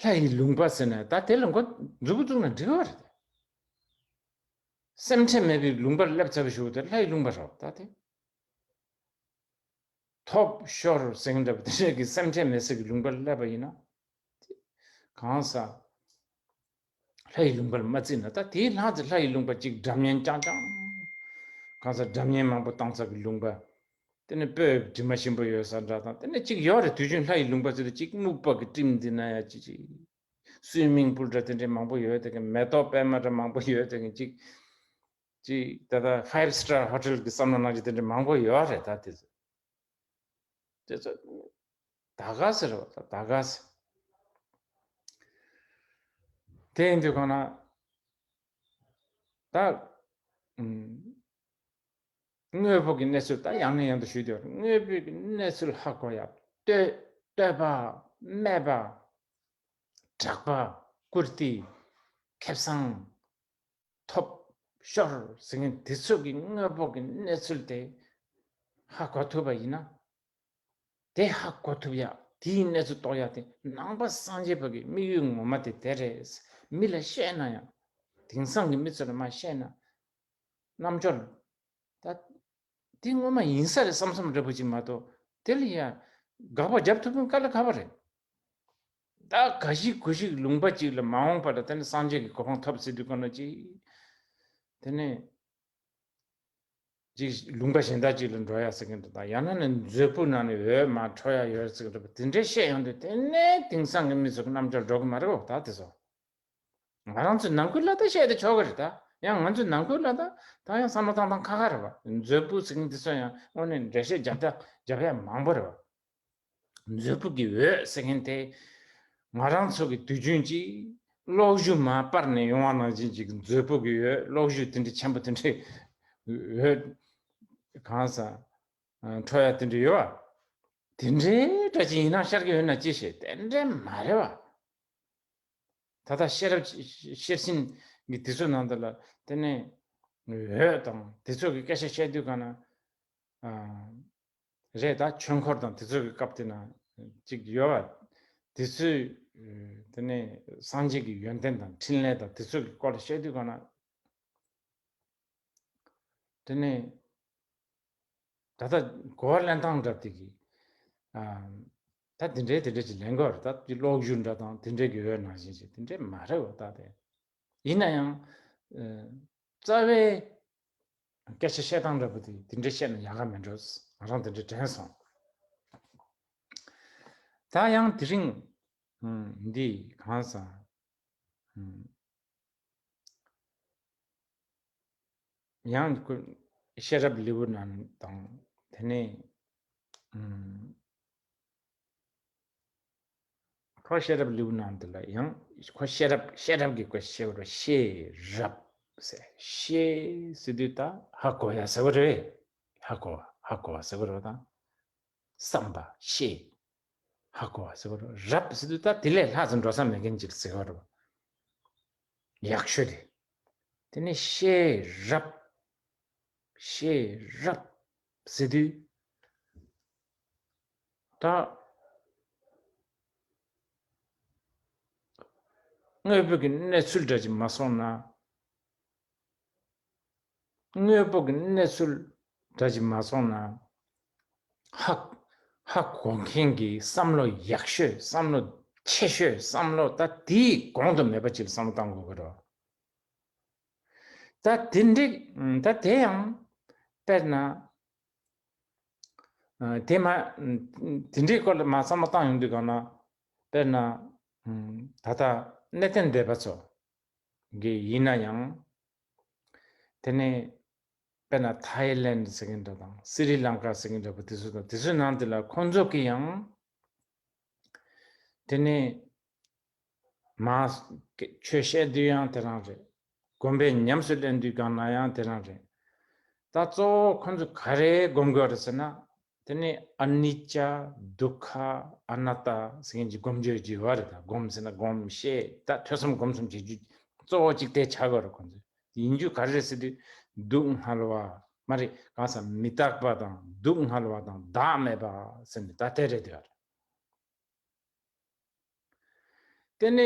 ལྷ་ཡི་ལུང་པ་ཟེར་ན་ད་དེ་ལ་མགོ་མཛུབ་མོ་བཙུགས་ན་འགྲིག་གི་རེད། སེམས་ཁྲལ་མེད་པའི་ལུང་པར་སླེབས་ཚར་བའི་གཞུག་གུ་དེ་ལྷ་ཡི་ལུང་པ་རེད་ད་དེ། ཐོབ་ཤོར་ཟེར་འདྲ་པོ་དེ་འདྲ་གི་སེམས་ཁྲལ་མེད་ས་གི་ལུང་པར་སླེབས་པ་ཡིན་ན། གང་ཟག་ལྷ་ཡི་ལུང་པར་མ་བརྩིས་ན། ད་དེའི་ལྷག་ཙམ་ལྷ་ཡི་ལུང་པ་གཅིག་སྒྲ་སྙན་རྐྱང་རྐྱང་། གང་ཟག་སྒྲ་སྙན་མང་པོ་བཏང་ས་གི་ལུང་པ། དེ་ནས་སྤོས་དྲི་མ་ཞིམ་པོ་ཡོད་ས་འདྲ་དང་། དེ་ནས་གཅིག་ཡོད་རེད། དུས་རྒྱུན་ལྷ་ཡི་ལུང་པ་ཟེར་དུས་གཅིག་སྨུག་པ་གི་སྤྲིན་འདི་ན་ཡ་ཅི་ཅི། སུའི་མིང་པུལ་འདྲ་དེ་འདྲའི་མང་པོ་ཡོད་དེ་གི། མེ་ཏོག་པད་མ་འདྲ་མང་པོ་ཡོད་དེ་གི། གཅིག་གཅིག་ད་ལྟ་ཕའིབ་སི་ཊར་ཧོ་ཊེལ་གི་བསམ་བློ་ནང་གི་དེ་འདྲ་མང་པོ་ཡོད་རེད། ད་དེ་ཚོ་དེ་ཚོ་ད་ག་ཟེར་བ་ད་ད་ག་ཟེར། དེ་ཡིན་དུས་གང་ན་ད་ཨུམ། དངོས་པོ་གི་གནས་ཚུལ་ད་ཡང་ནས་ཡང་དུ་ཞུས་ཏེ། དངོས་པོའི་གི་གནས་ཚུལ་ཧ་གོ་ཡ། བསྟོད་བསྟོད་པ། སྨད་པ། གྲགས་པ། བཀུར་སྟི། ཁེ་བཟང་། ཐོབ་ཤོར་ཟེར་མཁན་དེ་ཚོ་གི་དངོས་པོ་གི་གནས་ཚུལ་དེ་ཧ་གོ་ཐུབ་པ་ཡིན་ན། དེ་ཧ་གོ་ཐུབ་ཡ། དེའི་གནས་ཚུལ་རྟོགས་ཡ་དེ་ནང་པ་སངས་རྒྱས་པ་གི་དམིགས་ཡུལ་ངོ་མ་དེ་དེ་རེད། མི་ལ་བཤད་ན་ཡང་། དེང་སང་གི་མི་ཚོ་ལ་མར་བཤད་ན། རྣམ་འབྱོར་ད་དེ་ངོ་མ་ཡིན་ས་རེད་བསམ་བསམ་འདྲ་པོ་ཅིག་མ་གཏོགས། དེ་ལ་ཡ་དགག་པ་རྒྱབ་ཐུབ་མཁན་དཀའ་ལས་ཁག་པ་རེད། ད་ག་ཞིག་གུ་ཞིག་ལུང་པ་ཅིག་ལ་མ་འོངས་པ་ལ་དེ་ནས་སངས་རྒྱས་ཀྱི་གོ་འཕང་ཐོབ་ཟེར་དུས་ག་ནས་ཅིག་དེ་ནས་ཅིག་ལུང་པ་གཞན་དག་ཅིག་ལ་འགྲོ་ཡ་ཟེར་མཁན་འདྲ་དང་། ཡང་ན་ནི་མཛོད་སྤུ་ནང་ནས་འོད་མར་འཕྲོ་ཡ་ཡོད་ཟེར་མཁན་འདྲ་པོ་དེ་འདྲའི་བཤད་ཡོང་དུས། དེ་ནས་དེང་སང་གི་མི་ཚོ་གི་རྣམ་འགྱུར་འགྲོ་གི་མ་རེད་བ། ད་དེ་ཚོ་ང་རང་ཚོའི་ནང་ཁུལ་ལ་ད་བཤད་དེ་ཆོག་གི་རེད། ད་ཡང་ང་ཚོའི་ནང་ཁུལ་ལ་ད་ད་ཡང་བསམ་བློ་བཏང་སྟངས་ཁག་ཁག་རེད་བ། མཛོད་སྤུ་ཟེར་མཁན་དེ་ཚོ་ཡང་དངོས་གནས་འགྲེལ་བཤད་རྒྱབ་ད་རྒྱབ་ཡ་མང་པོ་རེད་བ། མཛོད་སྤུ་གི་འོད་ཟེར་མཁན་དེ་ང་རང་ཚོ་གི་དུས་རྒྱུན་གྱི་གློག་བཞུ་མར་སྤར་ནས་ཡོང་བ་ནང་བཞིན་གྱི་མཛོད་སྤུ་གི་འོད། གློག་བཞུ་དེ་འདྲའི་ཆེན་པོ་དེ་འདྲའི་འོད་གང་ས་འཕྲོ་ཡ་དེ་འདྲ་ཡོད་བ། དེ་འདྲའི་འདྲ་ཅིག་ཡིན་ན་ཤར་གི་ཡོད་ན་ཅི་ཤེས། དེ་འདྲའི་མ་རེད་བ། ད་ལྟ་ཤེས་རབ་ཤེར་ཕྱིན་གྱི་དེ་ཚོའི་ནང་དུ་ལ་དེ་ནས་འོད་དང་དེ་ཚོ་གི་སྐད་ཆ་བཤད་དུས་ག་ན། རེད། ད་ཆོས་འཁོར་དང་དེ་ཚོ་གི་སྐབས་དེ་ན་ཅིག་ཡོད་བ། དེ་ཚོའི་དེ་ནས་སངས་རྒྱས་ཀྱི་ཡོན་ཏན་དང་འཕྲིན་ལས་དང་དེ་ཚོ་གི་སྐོར་ལ་བཤད་དུས་ག་ན། དེ་ནས་ད་ལྟ་གོ་བ་ལེན་སྟངས་འདྲ་དེ་གི། ཨ། ད་དེ་འདྲའི་དེ་འདྲ་ཅིག་ལེན་དགོས་རེད། ད་གློག་བཞུ་འདྲ་དང་དེ་འདྲའི་གི་འོད་ནང་བཞིན་ཅིག་དེ་འདྲའི་མ་རེད་བ། ད་དེ་ཡིན་ན་ཡང་། ཨ། རྩ་བའི་སྐད་ཆ་བཤད་སྟངས་འདྲ་པོ་དེ་དེ་འདྲའི་བཤད་ན་ཡག་ག་མེད་འགྲོ། ང་རང་དེ་འདྲའི་དྲན་སོང་། ད་ཡང་དེ་རིང་། ཨ། འདི་གང་ཟག་ཨ། ཡང་ཁོ་ཤེས་རབ་ལེའུ་ནང་དང་། དེ་ནས་ཨམ། ཁོ་ཤེས་རབ་ལེའུ་ནང་དེ་ལ་ཡང་ཁོ་ཤེས་རབ་ཤེས་རབ་ཀྱི་སྐོར་བཤད་པ་རེད། ཤེས་རབ་ཟེར། ཤེས་ཟེར་དུས་ད་ཧ་གོ་ཡ་ཟེར་བ་རེད། ཧ་གོ་བ་ཧ་གོ་བ་ཟེར་བ་རེད་ད། བསམ་པ་ཤེས། ཧ་གོ་བ་ཟེར་བ་རེད། རབ་ཟེར་དུས་ད་དེ་ལས་ལྷག་ཙམ་འགྲོ་ས་མེད་མཁན་ཅིག་ཟེར་བ་རེད། ཡག་ཤོས་དེ། དེ་ནས་ཤེས་རབ། ཤེས་རབ་ཟེར་དུས་ད་དངོས་པོ་གི་གནས་ཚུལ་འདྲ་ཅིག་མ་སོང་ན། དངོས་པོ་གི་གནས་ཚུལ་འདྲ་ཅིག་མ་སོང་ན། ཧ་ཧ་གོ་མཁན་གྱི་བསམ་བློ་ཡག་ཤོས། བསམ་བློ་ཆེ་ཤོས། བསམ་བློ་ད་དེའི་གོང་དུ་མེད་པ་ཅིག་ལ་བསམ་བློ་བཏང་དགོས་ཀྱི་རེད། ད་དེ་འདྲ། ད་དེ་ཡང་དཔེར་ན། ཨ། དེ་མ། དེ་འདྲའི་སྐོར་ལ་མ་བསམ་བློ་བཏང་ཡོང་དུས་ག་ན། དཔེར་ན། ཨ། ད་ལྟ་གནས་བརྟན་སྡེ་པ་ཚོ་གི་ཡིན་ན་ཡང་། དེ་ནས་དཔེར་ན་ཐའི་ལེན་ཟེར་མཁན་འདྲ་དང་སི་རི་ལང་ཀ་ཟེར་མཁན་འདྲ་པོ་དེ་ཚོ་དང་། དེ་ཚོའི་ནང་དེ་ལ་ཁོང་ཚོ་གི་ཡང་། དེ་ནས་མ་ཆོས་བཤད་དུས་ཡང་དེ་རང་རེད། དགོན་པའི་ཉམས་སུ་ལེན་དུས་གང་ན་ཡང་དེ་རང་རེད། ད་གཙོ་བོ་ཁོང་ཚོ་ག་རེ་སྒོམ་དགོས་རེད་ཟེར་ན། དེ་ནས་ཨ་ནི་ཅ། དུ་ཁ། ཨ་ན་ཏ་ཟེར་མཁན་གྱི་སྒོམ་རྒྱུ་ཅིག་ཡོད་རེད། ད་སྒོམ་ཟེར་ན་སྒོམ་བཤད། ད་ཐོས་བསམ་སྒོམ་གསུམ་བྱེད་རྒྱུ་གཙོ་བོ་གཅིག་དེ་ཆགས་ཀྱི་ཡོད་རེད་ཁོང་ཚོས། ཡིན་རྒྱུ་ག་རེ་རེད་ཟེར་དུས། སྡུག་བསྔལ་བ། མ་རེད། གང་ཟག་མི་རྟག་པ་དང་སྡུག་བསྔལ་བ་དང་བདག་མེད་པ་ཟེར་ནས་ད་དེ་རེད་དེ་ཡོད་རེད། དེ་ནས་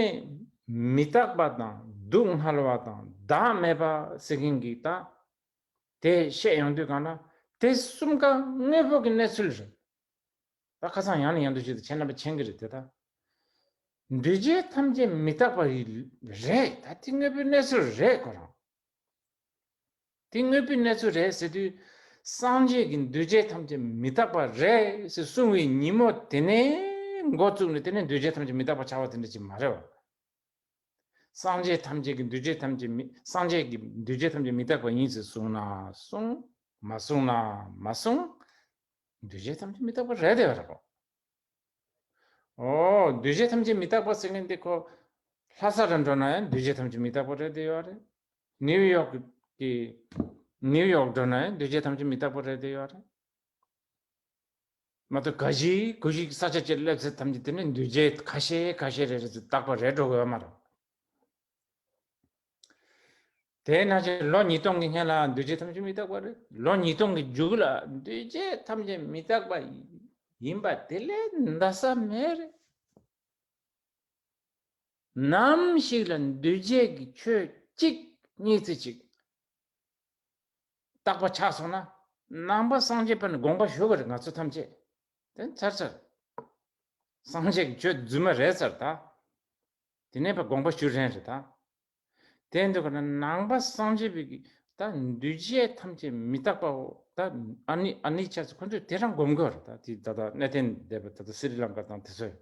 མི་རྟག་པ་དང་སྡུག་བསྔལ་བ་དང་བདག་མེད་པ་ཟེར་མཁན་གྱི་ད་དེ་བཤད་ཡོང་དུས་གང་ན། དེ་གསུམ་ཀ་དངོས་པོ་གི་གནས་ཚུལ་རེད། ད་ཁ་སང་ཡང་ནས་ཡང་དུ་ཞུས་ཏེ་ཁྱེད་རྣམ་པ་མཁྱེན་གྱི་རེད་དེ། ད་འདུས་བྱས་ཐམས་ཅད་མི་རྟག་པ་རེད། ད་དེ་དངོས་པོའི་གནས་ཚུལ་རེད་ཁོ་རང་། དེ་དངོས་པོའི་གནས་ཚུལ་རེད་ཟེར་དུས། སངས་རྒྱས་ཀྱིས་འདུས་བྱས་ཐམས་ཅད་མི་རྟག་པ་རེད་ཟེར་གསུངས་པའི་ཉིན་མོ་དེ་ནས་འགོ་བཙུགས་ནས་དེ་ནས་འདུས་བྱས་ཐམས་ཅད་མི་རྟག་པ་ཆགས་པ་དེ་འདྲ་ཅིག་མ་རེད་བ། སངས་རྒྱས་ཐམས་ཅད་ཀྱིས་འདུས་བྱས་ཐམས་ཅད་མི། སངས་རྒྱས་ཀྱིས་འདུས་བྱས་ཐམས་ཅད་མི་རྟག་པ་ཡིན་ཟེར་གསུངས་ན་གསུངས། མ་གསུངས་ན་མ་གསུངས། འདུས་བྱས་ཐམས་ཅད་མི་རྟག་པ་རེད་དེ་བ་རེད་གོ། ཨོ། འདུས་བྱས་ཐམས་ཅད་མི་རྟག་པ་ཟེར་མཁན་དེ་ཁོ། ལྷ་ས་རུ་འགྲོ་ན་ཡང་འདུས་བྱས་ཐམས་ཅད་མི་རྟག་པ་རེད་དེ་ཡོད་རེད། ནིའུ་ཡོག་གི། ནིའུ་ཡོག་འགྲོ་ན་ཡང་འདུས་བྱས་ཐམས་ཅད་མི་རྟག་པ་རེད་དེ་ཡོད་རེད། མ་གཏོགས་ག་ཞིག་གུ་ཞིག་ས་ཆ་ཅིག་སླེབས་ཚེ་ཐམས་ཅད་དེ་ནི་འདུས་བྱས་ཁ་ཤས་ཁ་ཤས་རེ་རེ་ཚོ་རྟག་པ་རེད་འགྲོ་གི་ཡོད་མ་རེད། དེས་ན་ཅིག་ལོ་ཉིས་སྟོང་གི་སྔན་ལ་འདུས་བྱས་ཐམས་ཅད་མི་རྟག་པ་རེད། ལོ་ཉིས་སྟོང་གི་མཇུག་ལ་འདུས་བྱས་ཐམས་ཅད་མི་རྟག་པ་ཡིན་པ་དེ་ལས་འདའ་ས་མེད་རེད། ནམ་ཞིག་ལ་འདུས་བྱས་ཀྱི་ཆོས་གཅིག་གཉིས་ཚེ་གཅིག་རྟག་པ་ཆགས་སོང་ན། ནང་པ་སངས་རྒྱས་པ་ནི་དགོངས་པ་ཞུ་གི་རེད། ང་ཚོ་ཐམས་ཅད་དེ་ཚར་ཚར། སངས་རྒྱས་ཀྱི་ཆོས་རྫུན་མ་རེད་ཚར་ད། དེ་ནས་ཕར་དགོངས་པ་ཞུ་རན་རེད་ད། དེ་འདུག་ག་ན་ནང་པ་སངས་རྒྱས་པའི་གི་ད་འདུས་བྱས་ཐམས་ཅད་མི་རྟག་པའོ། ད་ཨ་ནི་ཨ་ནི་ཆ་ཚོ་ཁོ་ཚོས་དེ་རང་སྒོམ་དགོས་རེད་ད། དེ་ད་ལྟ་གནས་བརྟན་སྡེ་པ་ད་ལྟ་སི་རི་ལང་ཀ་དང་དེ་ཚོས།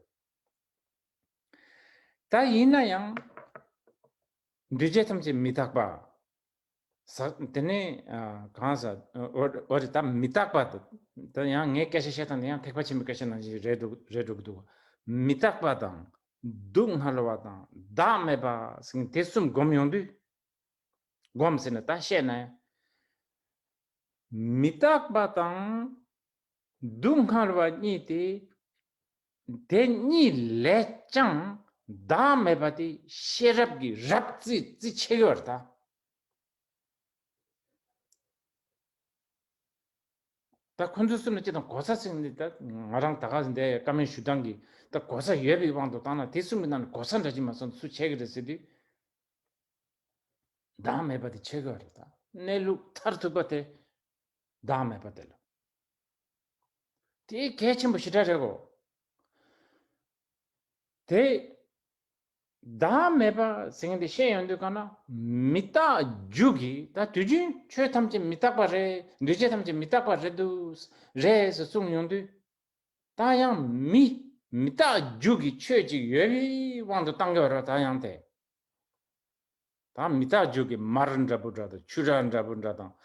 ད་ཡིན་ན་ཡང་། འདུས་བྱས་ཐམས་ཅད་མི་རྟག་པ། ས། དེ་ནས་ཨ། གང་ཟག་འོ་འོ་རེད་ད། མི་རྟག་པ་དང་། ད་ཡང་ངས་སྐད་ཆ་བཤད་སྟངས་དེ་ཡང་ཐེག་པ་ཆེན་པོའི་སྐད་ཆ་ནང་བཞིན་རེད་འགྲོ་རེད་འགྲོ་གི་འདུག། མི་རྟག་པ་དང་སྡུག་བསྔལ་བ་དང་བདག་མེད་པ་ཟེར་མཁན་དེ་གསུམ་སྒོམ་ཡོང་དུས། སྒོམ་ཟེར་ན་ད་བཤད་ན་ཡང་། མི་རྟག་པ་དང་སྡུག་བསྔལ་བ་གཉིས་ཏེ། དེ་གཉིས་ལས་ཀྱང་བདག་མེད་པ་དེ་ཤེས་རབ་ཀྱི་རབ་རྩིས་རྩིས་ཆེ་གི་བར་ད། ད་ཁོ་ཚོ་གསུམ་ལ་སྤྱིར་བཏང་གོ་ས་ཟེར་ནི་ད་ང་རང་ད་ག་འདི་བཀའ་མོལ་ཞུ་སྟངས་ཀྱི་ད་གོ་ས་ཡོད་པའི་དབང་དུ་བཏང་ན། དེ་གསུམ་གྱི་ནང་ནས་གོ་ས་འདྲ་ཅིག་མ་སོང་སུ་ཆེ་གི་རེད་ཟེར་དུས། བདག་མེད་པ་དེ་ཆེ་གི་རེད་ད། གནས་ལུགས་མཐར་ཐུག་པ་དེ་བདག་མེད་པ་དེ་ལ། དེ་གལ་ཆེན་པོ་ཞེ་དྲག་རེད་གོ། དེ་བདག་མེད་པ་ཟེར་མཁན་དེ་བཤད་ཡོང་དུས་གང་ན། མི་རྟག་རྒྱུ་གི་ད་དུས་རྒྱུན་ཆོས་ཐམས་ཅད་མི་རྟག་པ་རེད། འདུས་བྱས་ཐམས་ཅད་མི་རྟག་པ་རེད་འདུག་རེད་ཟེར་གསུངས་ཡོང་དུས། ད་ཡང་མི་མི་རྟག་རྒྱུ་གི་ཆོས་ཅིག་ཡོད་པའི་དབང་དུ་བཏང་གི་ཡོད་རེད་ད་ཡང་དེ། ད་མི་རྟག་རྒྱུ་གི་མར་འདྲ་པོ་འདྲ་དང་ཆུ་རགས་འདྲ་པོ་འདྲ་དང་།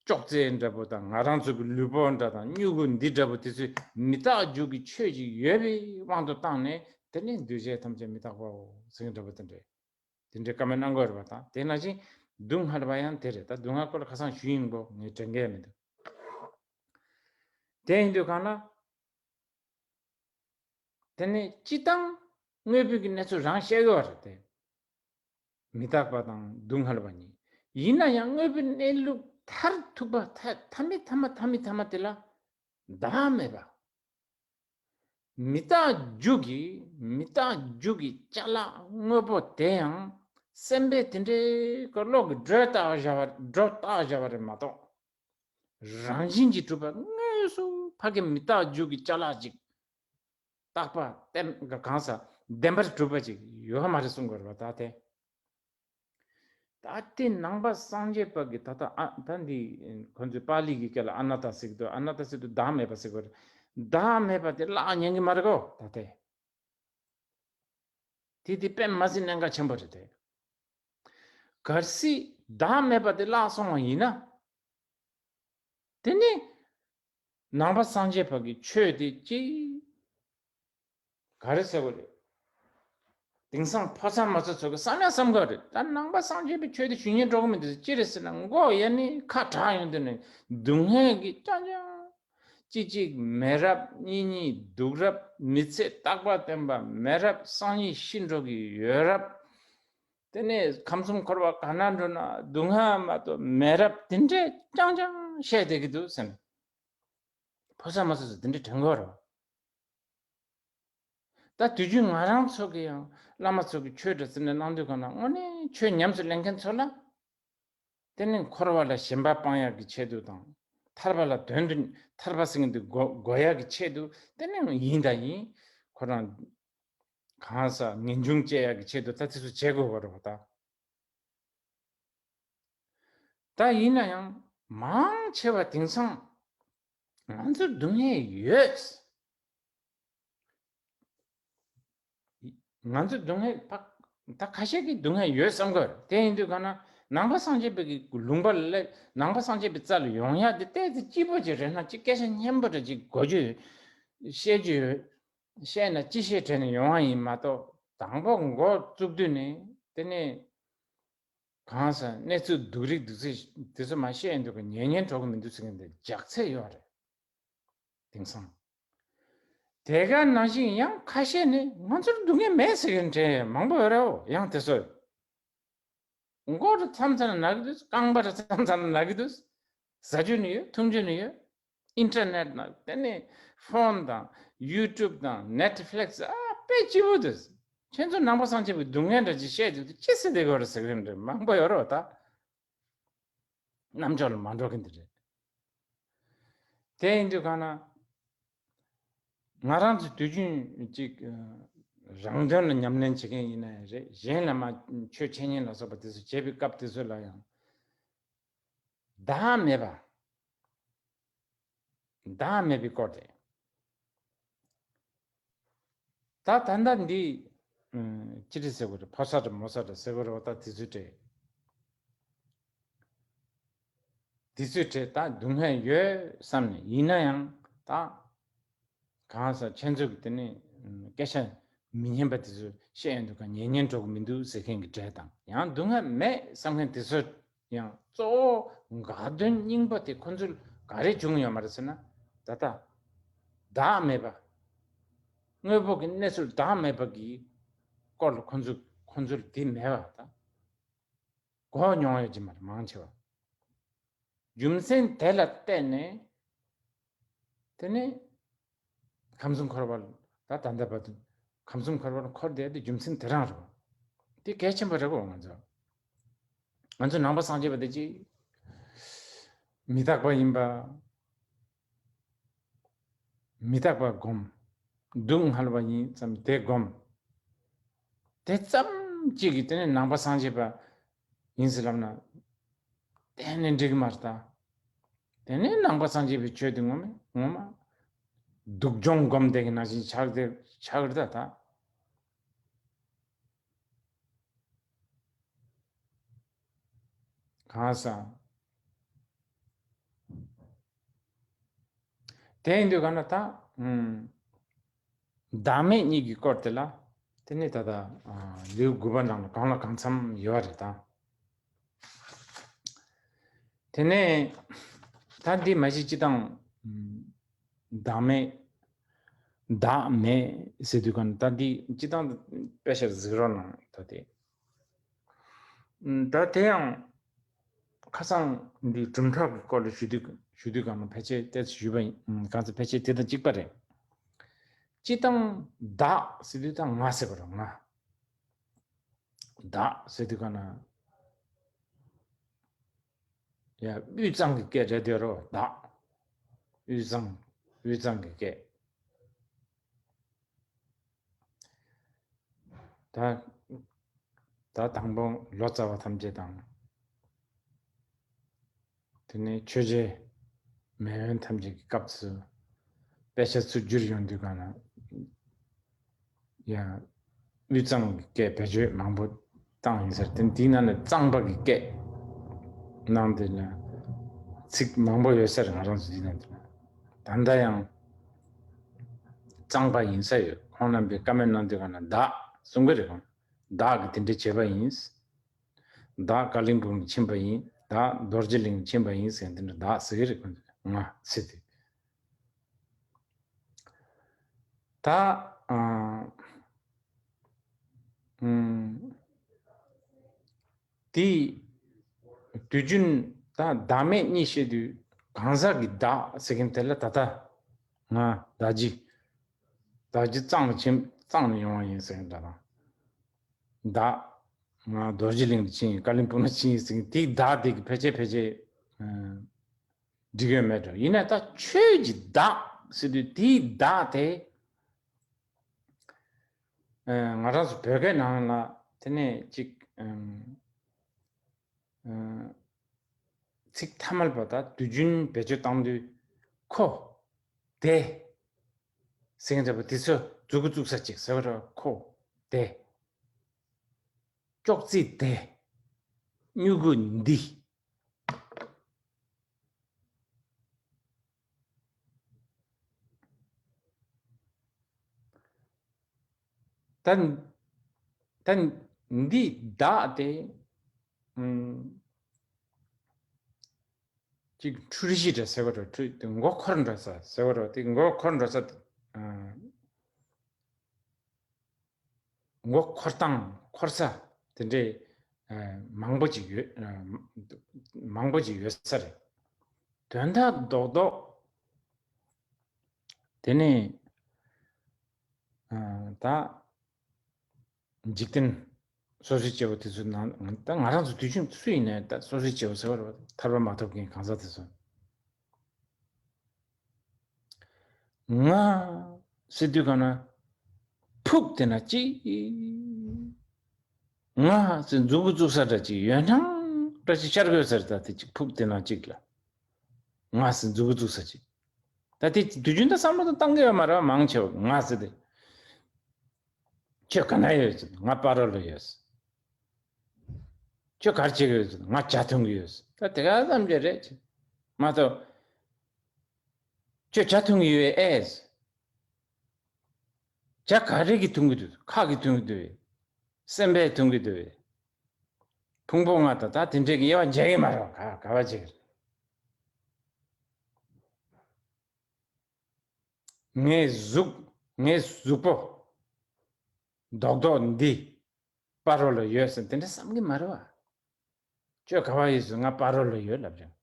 ཅོག་ཙེ་འདྲ་པོ་དང་ང་རང་ཚོ་གི་ལུས་པོ་འདྲ་དང་སྨྱུ་གུ་འདི་འདྲ་པོ་དེ་ཚོས་མི་རྟག་རྒྱུ་གི་ཆོས་ཅིག་ཡོད་པའི་དབང་དུ་བཏང་ནས། དེ་ནས་འདུས་བྱས་ཐམས་ཅད་མི་རྟག་པའོ་ཟེར་མཁན་འདྲ་པོ་དེ་འདྲས། དེ་འདྲའི་བཀའ་མོལ་གནང་དགོས་རེད་པ་དང་། དེ་ནང་བཞིན་སྡུག་བསྔལ་བ་ཡང་དེ་རེད། ད་སྡུག་བསྔལ་སྐོར་ལ་ཁ་སང་ཞུས་ཡིན་པོ་ངས་དྲན་གི་མི་འདུག། དེ་ཡིན་དུས་གང་ལ། དེ་ནས་སྤྱི་བཏང་དངོས་པོའི་གི་གནས་ཚུལ་རང་བཤད་དགོས་པ་རེད་དེ། མི་རྟག་པ་དང་སྡུག་བསྔལ་བ་གཉིས། ཡིན་ན་ཡང་དངོས་པོའི་གནས་ལུགས་མཐར་ཐུག་པ་མཐའ་མཐའ་མའི་མཐའ་མ་མཐའ་མའི་མཐའ་མ་དེ་ལ་བདག་མེད་པ། མི་རྟག་རྒྱུ་གི་མི་རྟག་རྒྱུ་གི་ཅ་ལག་དངོས་པོ་དེ་ཡང་སེམས་པས་དེ་འདྲའི་གི་བློ་གི་སྒྲོ་བཏགས་བཞག་པ་སྒྲོ་བཏགས་བཞག་པ་རེད་མ་གཏོགས། རང་བཞིན་གྱིས་གྲུབ་པ་དངོས་སུ་ཕ་གི་མི་རྟག་རྒྱུ་གི་ཅ་ལག་ཅིག་རྟག་པ་བརྟན་གང་ཟག་བདེན་པར་གྲུབ་པ་ཅིག་ཡོད་མ་རེད་གསུང་དགོས་རེད་པ། ད་དེ། ད་དེ་ནང་པ་སངས་རྒྱས་པ་གི་ད་ལྟ་ཨ་ད་འདི་ཁོ་ཚོས་པཱ་ལི་གི་སྐད་ལ་ཨ་ན་ཏ་ཟེར་གི་འདུག། ཨ་ན་ཏ་ཟེར་དུས་བདག་མེད་པ་ཟེར་གི་རེད། བདག་མེད་པ་དེ་བརླག་ཉན་གི་མ་རེད་གོ། ད་དེ། དེ་དེ་དཔེ་མ་སྲིད་གནད་འགག་ཆེན་པོ་རེད་དེ། གལ་སྲིད་བདག་མེད་པ་དེ་བརླག་སོང་བ་ཡིན་ན། དེ་ནི་ནང་པ་སངས་རྒྱས་པ་གི་ཆོས་དེ་ཅི་ག་རེ་ཟེར་བ་རེད། དེང་སང་ཕོ་མཚན་མ་ཚོ་ཚོ་གི་བསམ་ཡང་བསམ་གི་རེད། ད་ནང་པ་སངས་རྒྱས་པའི་ཆོས་དེ་ཞུ་ཉན་འགྲོ་གི་མི་འདུག་ཅི་རེད་ཟེར་ན། མགོ་ཡ་ནི་ཁ་གྲག་ཡོང་དུས་ནས་སྡུག་བསྔལ་གི་ཅང་ཅང་ གཅིག་གཅིག་མེད་རབས། གཉིས་གཉིས་སྡུག་རབས། མི་ཚེ་རྟག་པ་བརྟན་པ་མེད་རབས། སང་ཉིན་ཤི་འགྲོ་གི་ཡོད་རབས། དེ་ནས་ཁམས་གསུམ་འཁོར་བ་ག་ན་འགྲོ་ན་སྡུག་བསྔལ་མ་གཏོགས་མེད་རབས། དེ་འདྲས་རྐྱང་རྐྱང་བཤད་བསྡད་ཀྱི་འདུག་ཟེར་ནས། ཕོ་གསར་མོ་གསར་ཚོ་དེ་འདྲས་དྲན་གྱི་ཡོད་རེད། ད་དུས་རྒྱུན་ང་རང་ཚོ་གི་ཡང་བླ་མ་ཚོ་གི་ཆོས་འདྲ་ཟེར་ནས་གནང་དུས་གང་ན་དངོས་གནས་ཆོས་ཉམས་སུ་ལེན་མཁན་ཚོ་ལ། དེ་ནི་འཁོར་བ་ལ་ཞེན་པ་སྤང་ཡག་གི་ཆེད་དུ་དང་། ཐར་པ་ལ་དོན་དུ། ཐར་པ་ཟེར་མཁན་དེ་གོ་གོ་ཡག་གི་ཆེད་དུ། དེ་ནི་ཡིན་དང་ཡིན། ཁོ་རང་གང་ཟག་ངེས་འབྱུང་བཅས་ཡག་གི་ཆེད་དུ་ད་དེ་ཚོ་བྱེད་དགོས་པ་རེད་པ་ད། ད་ཡིན་ན་ཡང་མང་ཆེ་བ་དེང་སང་ང་ཚོར་སྡུག་བསྔལ་ཡོད། ང་ཚོ་སྡུག་བསྔལ་ཕ། ད་ཁ་ཤས་ཀྱིས་སྡུག་བསྔལ་ཡོད་བསམ་གི་རེད། དེ་ཡིན་དུས་གང་ན་ནང་པ་སངས་རྒྱས་པའི་གི་ལུང་པ་ལ་སླེབས། ནང་པ་སངས་རྒྱས་པའི་རྩ་ལ་ཡོང་ཡག་དེ་ཏོག་ཙམ་སྐྱིད་པོ་ཅིག་རེད་ན། ཅིག་སྐད་ཆ་སྙན་པོ་འདྲ་ཅིག་གོ་རྒྱུ་ཡོད། བཤད་རྒྱུ་ཡོད། བཤད་ན་ཅི་བཤད་དྲན་ནས་ཡོང་བ་ཡིན་མ་གཏོགས། དང་པོ་འགོ་བཙུགས་དུས་ནས་དེ་ནས་གང་ཟག་གནས་ཚུལ་སྡུག་རིགས་སྡུག་ཚིག་དེ་ཚོ་མ་བཤད་ཡོང་དུས་ཀྱི་ཉན་ཉན་འགྲོ་གི་མི་འདུག་ཟེར་མཁན་དེ་ལྗགས་ཚད་ཡོད་རེད། དེང་སང་། དེ་ག་ནང་བཞིན་ཡང་ཁ་ཤས་ནི་ང་ཚོར་སྡུག་བསྔལ་མེད་ཟེར་མཁན་དྲན་མང་པོ་ཡོད་རེད་འོ། ཡང་དེ་ཚོ་མགོ་རུ་མཚམས་མཚམས་ན་ན་གི་འདུག་རྐང་པ་རུ་མཚམས་མཚམས་ན་ན་གི་འདུག་ཟ་རྒྱུ་ནི་ཡོད། འཐུང་རྒྱུ་ནི་ཡོད། ཨིན་ཊར་ནེཊ་ནང་དེ་ནས་ཕོན་དང་ཡུ་ཊུབ་དང་ནེཊ་ཕི་ལིག་སི། ཨ་དཔེ་སྐྱིད་པོ་འདུག་ཁྱེད་ཚོ་ནང་པ་སངས་རྒྱས་པའི་སྡུག་བསྔལ་འདྲ་ཅིག་བཤད་འདུག་ཅི་ཟེར་བསྡད་དགོས་རེད་ཟེར་གི་རེད། མང་པོ་ཡོད་རེད་པ་ད། རྣམ་ཅོག་ལ་མ་འགྲོ་གི་འདི་རེད། དེ་ཡིན་དུས་གང་ན། ང་རང་ཚོ་དུས་རྒྱུན་ཅིག་རང་དོན་ལ་ཉམས་ལེན་བྱེད་མཁན་ཡིན་ན་ཡང་རེད། གཞན་ལ་མ་ཆོས་འཆད་ཉན་ལ་སོགས་པ་དེ་ཚོ་བྱེད་པའི་སྐབས་དེ་ཚོ་ལ་ཡང་བདག་མེད་པ། བདག་མེད་པའི་སྐོར་དེ། ད་ད་ལྟ་འདི་ཅི་རེད་ཟེར་དགོས་རེད། ཕོ་གསར་འདྲ་མོ་གསར་འདྲ་ཟེར་དགོས་རེད་པ་ད། དེ་ཚོའི་གྲས། དེ་ཚོའི་གྲས་ད་སྡུག་བསྔལ་ཡོད་བསམ་ནས། ཡིན་ན་ཡང་ད་གང་ཟག་ཁྱེད་ཚོ་གི་དེ་ནས་སྐད་ཆ་མི་སྙན་པ་དེ་ཚོ་བཤད་ཡོང་དུས་གང་ཉན་ཉན་འགྲོ་གི་མི་འདུག་ཟེར་མཁན་གྱི་གྲས་དང་། ཡང་སྡུག་བསྔལ་མེད་བསམ་མཁན་དེ་ཚོ་ཡང་གཙོ་བོ་དགའ་སྟོན་སྙིང་པོ་དེ་ཁོ་ཚོར་ག་རེ་བྱུང་ཡོད་མ་རེད་ཟེར་ན། ད་ལྟ་བདག་མེད་པ། དངོས་པོ་གི་གནས་ཚུལ་བདག་མེད་པ་གི་སྐོར་ལ་ཁོ་ཚོ་ཁོ་ཚོར་དེ་མེད་པ་ད་གོ་མྱོང་ཡོད་ཀྱི་མ་རེད། མང་ཆེ་བ་རྒྱུ་མཚན་དེ་ལ་བརྟེན་ནས། དེ་ནས་ཁམས་གསུམ་འཁོར་བ་ལ་ད་ད་ལྟ་བར་དུ་ཁམས་གསུམ་འཁོར་བ་ལ་འཁོར་བསྡད་དེ་རྒྱུ་མཚན་དེ་རང་རེད་པ། དེ་གལ་ཆེན་པོ་རེད་གོ། ང་ཚོ་ང་ཚོ་ནང་པ་སངས་རྒྱས་པ་དེ་ཅིག་མི་རྟག་པ་ཡིན་པ། མི་རྟག་པ་སྒོམ། སྡུག་བསྔལ་བ་ཡིན་ཙམ་དེ་སྒོམ། དེ་ཙམ་གཅིག་གིས་དེ་ནས་ནང་པ་སངས་རྒྱས་པ་ཡིན་ཟེར་ལབ་ན། གཏན་ནས་འགྲིག་གི་མ་རེད་ད། དེ་ནས་ནང་པ་སངས་རྒྱས་པའི་ཆོས་དེ་ངོ་མ་ངོ་མ་སྡུག་སྦྱོང་སྒོམ་བསྡད་ཀྱི་ནང་བཞིན་ཆགས་བསྡད་ཆགས་ཀྱི་རེད་ད། ད་གང་ཟག་དེ་ཡིན་དུས་གང་ན་ད། ཨུམ། བདག་མེད་གཉིས་ཀྱི་སྐོར་དེ་ལ། དེ་ནི་ད་ལྟ་ཨ་ལེའུ་དགུ་པ་ནང་ལ་གང་ལ་གང་འཚམ་ཡོད་རེད་ད། དེ་ནས་ད་འདི་མ་གཞི་སྤྱི་བཏང་ཨུམ། བདག་མེད། བདག་མེད་ཟེར་དུས་གང་ན་ད་འདི་སྤྱི་བཏང་དཔེ་ཆ་གཟིགས་རོགས་གནང་ད་དེ། ད་དེ་ཡང་ཁ་སང་འདི་གྲུབ་མཐའ་གི་སྐོར་ལ་ཞུ་དུས་ཞུ་དུས་གང་ན་ཕལ་ཆེར་ཏོག་ཙམ་ཞུས་པ་ཡིན། གང་ཚེ་ཕལ་ཆེར་དེ་དང་གཅིག་པ་རེད། སྤྱི་བཏང་བདག་ཟེར་དུས་ད་ང་ཟེར་བ་རེད། ང་བདག་ཟེར་དུས་གང་ན་ཡ་དབུས་གཙང་གི་སྐད་རེད་དེ་རོ། བདག་དབུས་གཙང་དབུས་གཙང་གི་སྐད། ད་ད་དང་པོ་ལོ་ཙཱ་བ་ཐམས་ཅད་དང་། དེ་ནས་ཆོས་རྗེ་མེས་དབོན་ཐམས་ཅད་ཀྱི་སྐབས་སུ་དཔེ་ཆ་ཚུར་བསྒྱུར་ཡོང་དུས་གང་ན་ཡང་དབུས་གཙང་གི་སྐད་བེད་སྤྱོད་མང་པོ་བཏང་ཡིན་ཟེར། དེ་དེའི་ནང་ནས་གཙང་པ་གི་སྐད་ནང་དེ་ལ་ཚིག་མང་པོ་ཡོད་ས་རེད། ང་རང་ཚོ་འདི་ནང་དེ་ལ་ད་ལྟ་ཡང་གཙང་པ་ཡིན་ས་ཡོད། ཁོང་རྣམ་པས་བཀའ་མོལ་གནང་དུས་གང་ན་བདག་གསུང་གི་རེད། ཁོང་བདག་གིས་དེ་འདྲ་བྱས་པ་ཡིན། བདག་ཀ་ལིང་སྦུག་ནས་ཕྱིན་པ་ཡིན། བདག་རྡོ་རྗེ་གླིང་ནས་ཕྱིན་པ་ཡིན་ཟེར་དེ་འདྲ་བདག་ཟེར་གི་རེད། ཁོང་ཚོས་ང་ཟེར་དུས། ད་ཨ་ཨམ་དེ་དུས་རྒྱུན་ད་བདག་མེད་གཉིས་བཤད་དུས་གང་ཟག་གི་བདག་ཟེར་མཁན་དེ་ལ་ད་ལྟ་ང་བདག་གི་བདག་གི་གཙང་ནས་ཕྱིན། གཙང་ནས་ཡོང་བ་ཡིན་ཟེར་མཁན་འདྲ་དང་། བདག་ང་རྡོ་རྗེ་གླིང་དུ་ཕྱིན་ཡིན། ཀ་ལིམ་པོང་ལ་ཕྱིན་ཡིན་ཟེར་མཁན་དེའི་བདག་དེ་གི་ཕལ་ཆེར་ཕལ་ཆེར་ཨ་འགྲིག་ཡོད་མེད་འགྲོ། ཡིན་ན་ད་ཆོས་ཀྱི་བདག་ཟེར་དུས་དེའི་བདག་དེ་ཨ་ང་རང་ཚོ་བོད་སྐད་ནང་ལ་དེ་ནས་ཅིག་ཨམ་ཨ་ཚིག་ཐ་མལ་པ་དང་དུས་རྒྱུན་བེད་སྤྱོད་བཏང་དུས་ཁོ་དེ་ཟེར་མཁན་འདྲ་པོ་དེ་ཚོ་མཛུབ་གུ་བཙུགས་ས་ཅིག་ཟེར་བ་རེད། ཁོ་དེ་ཅོག་ཙེ་དེ་སྨྱུ་གུ་འདི། ད་ད་འདི་བདག་དེ་ཨམ་ཅིག་འཁྲུལ་གཞི་འདྲ་ཟེར་བ་རེད། འཁྲུལ་དེ་མགོ་འཁོར་འགྲོ་ས་ཟེར་བ་རེད། དེ་མགོ་འཁོར་འགྲོ་ས་དེ་ཨ་མགོ་འཁོར་སྟངས་འཁོར་ས་དེ་འདྲའི་ཨ་མང་པོ་ཅིག་ཡོད། ཨ་མང་པོ་ཅིག་ཡོད་ས་རེད། དོན་དག་རྡོག་རྡོག་དེ་ནས་ཨ་ད་འཇིག་རྟེན་སོ་སོའི་སྐྱེ་བོ་དེ་ཚོའི་ནང་ད་ང་རང་ཚོ་དུས་རྒྱུན་སུ་ཡིན་ནའི་ད་སོ་སོའི་སྐྱེ་བོ་ཟེར་བ་རེད་པ། ཐར་པ་མ་ཐོབ་མཁན་གང་ཟག་དེ་ཚོ། ང་ཟེར་དུས་གང་ན་ཕུག་དེ་ན་གཅིག་ང་ཟེར་མཛུབ་གུ་བཙུགས་ས་འདྲ་ཅིག་ཡོད་སྣང་འདྲ་ཅིག་ཤར་དགོས་ཟེར། ད་དེ་གཅིག་ཕུག་དེ་ན་གཅིག་ལ་ང་ཟེར་མཛུབ་གུ་བཙུགས་ས་ཅིག་ད་དེ་དུས་རྒྱུན་ད་བསམ་བློ་དང་བཏང་གི་ཡོད་མ་རེད་པ། མང་ཆེ་བ་ང་ཟེར་དེ། ཁྱོད་ག་ན་ཡོད་ཟེར། ང་སྤ་རོ་ལ་ཡོད་ཟེར། ཁྱོད་ག་རེ་བྱེད་ཀྱི་ཡོད་ཟེར། ང་ཇ་འཐུང་གི་ཡོད་ཟེར། ད་དེ་ག་ཙམ་ཅིག་རེད་ཅེས་མ་གཏོགས། ཁྱོད་ཇ་འཐུང་གི་ཡོད་ཨེ་ཟེར། ཇ་ག་རེ་གིས་འཐུང་གི་འདུག་ཁ་གིས་འཐུང་གི་འདུག་སེམས་པས་འཐུང་གི་འདུག་ཕུང་པོ་ལྔ་དང་ད་དེ་འདྲའི་དབྱེ་བ་འབྱེད་ཀྱི་མ་རེད་པ། ག་ག་བ་འབྱེད་ཀྱི་རེད། ངའི་གཟུགས་ངའི་གཟུགས་པོ་རྡོག་རྡོག་འདི་སྤ་རོ་ལ་ཡོད་ཟེར་དེ་འདྲ་བསམ་གྱི་མ་རེད་པ། ཁྱོད་ག་བ་ཡོད་ཟེར། ང་སྤ་རོ་ལ་ཡོད་ལབ་ཀྱང་།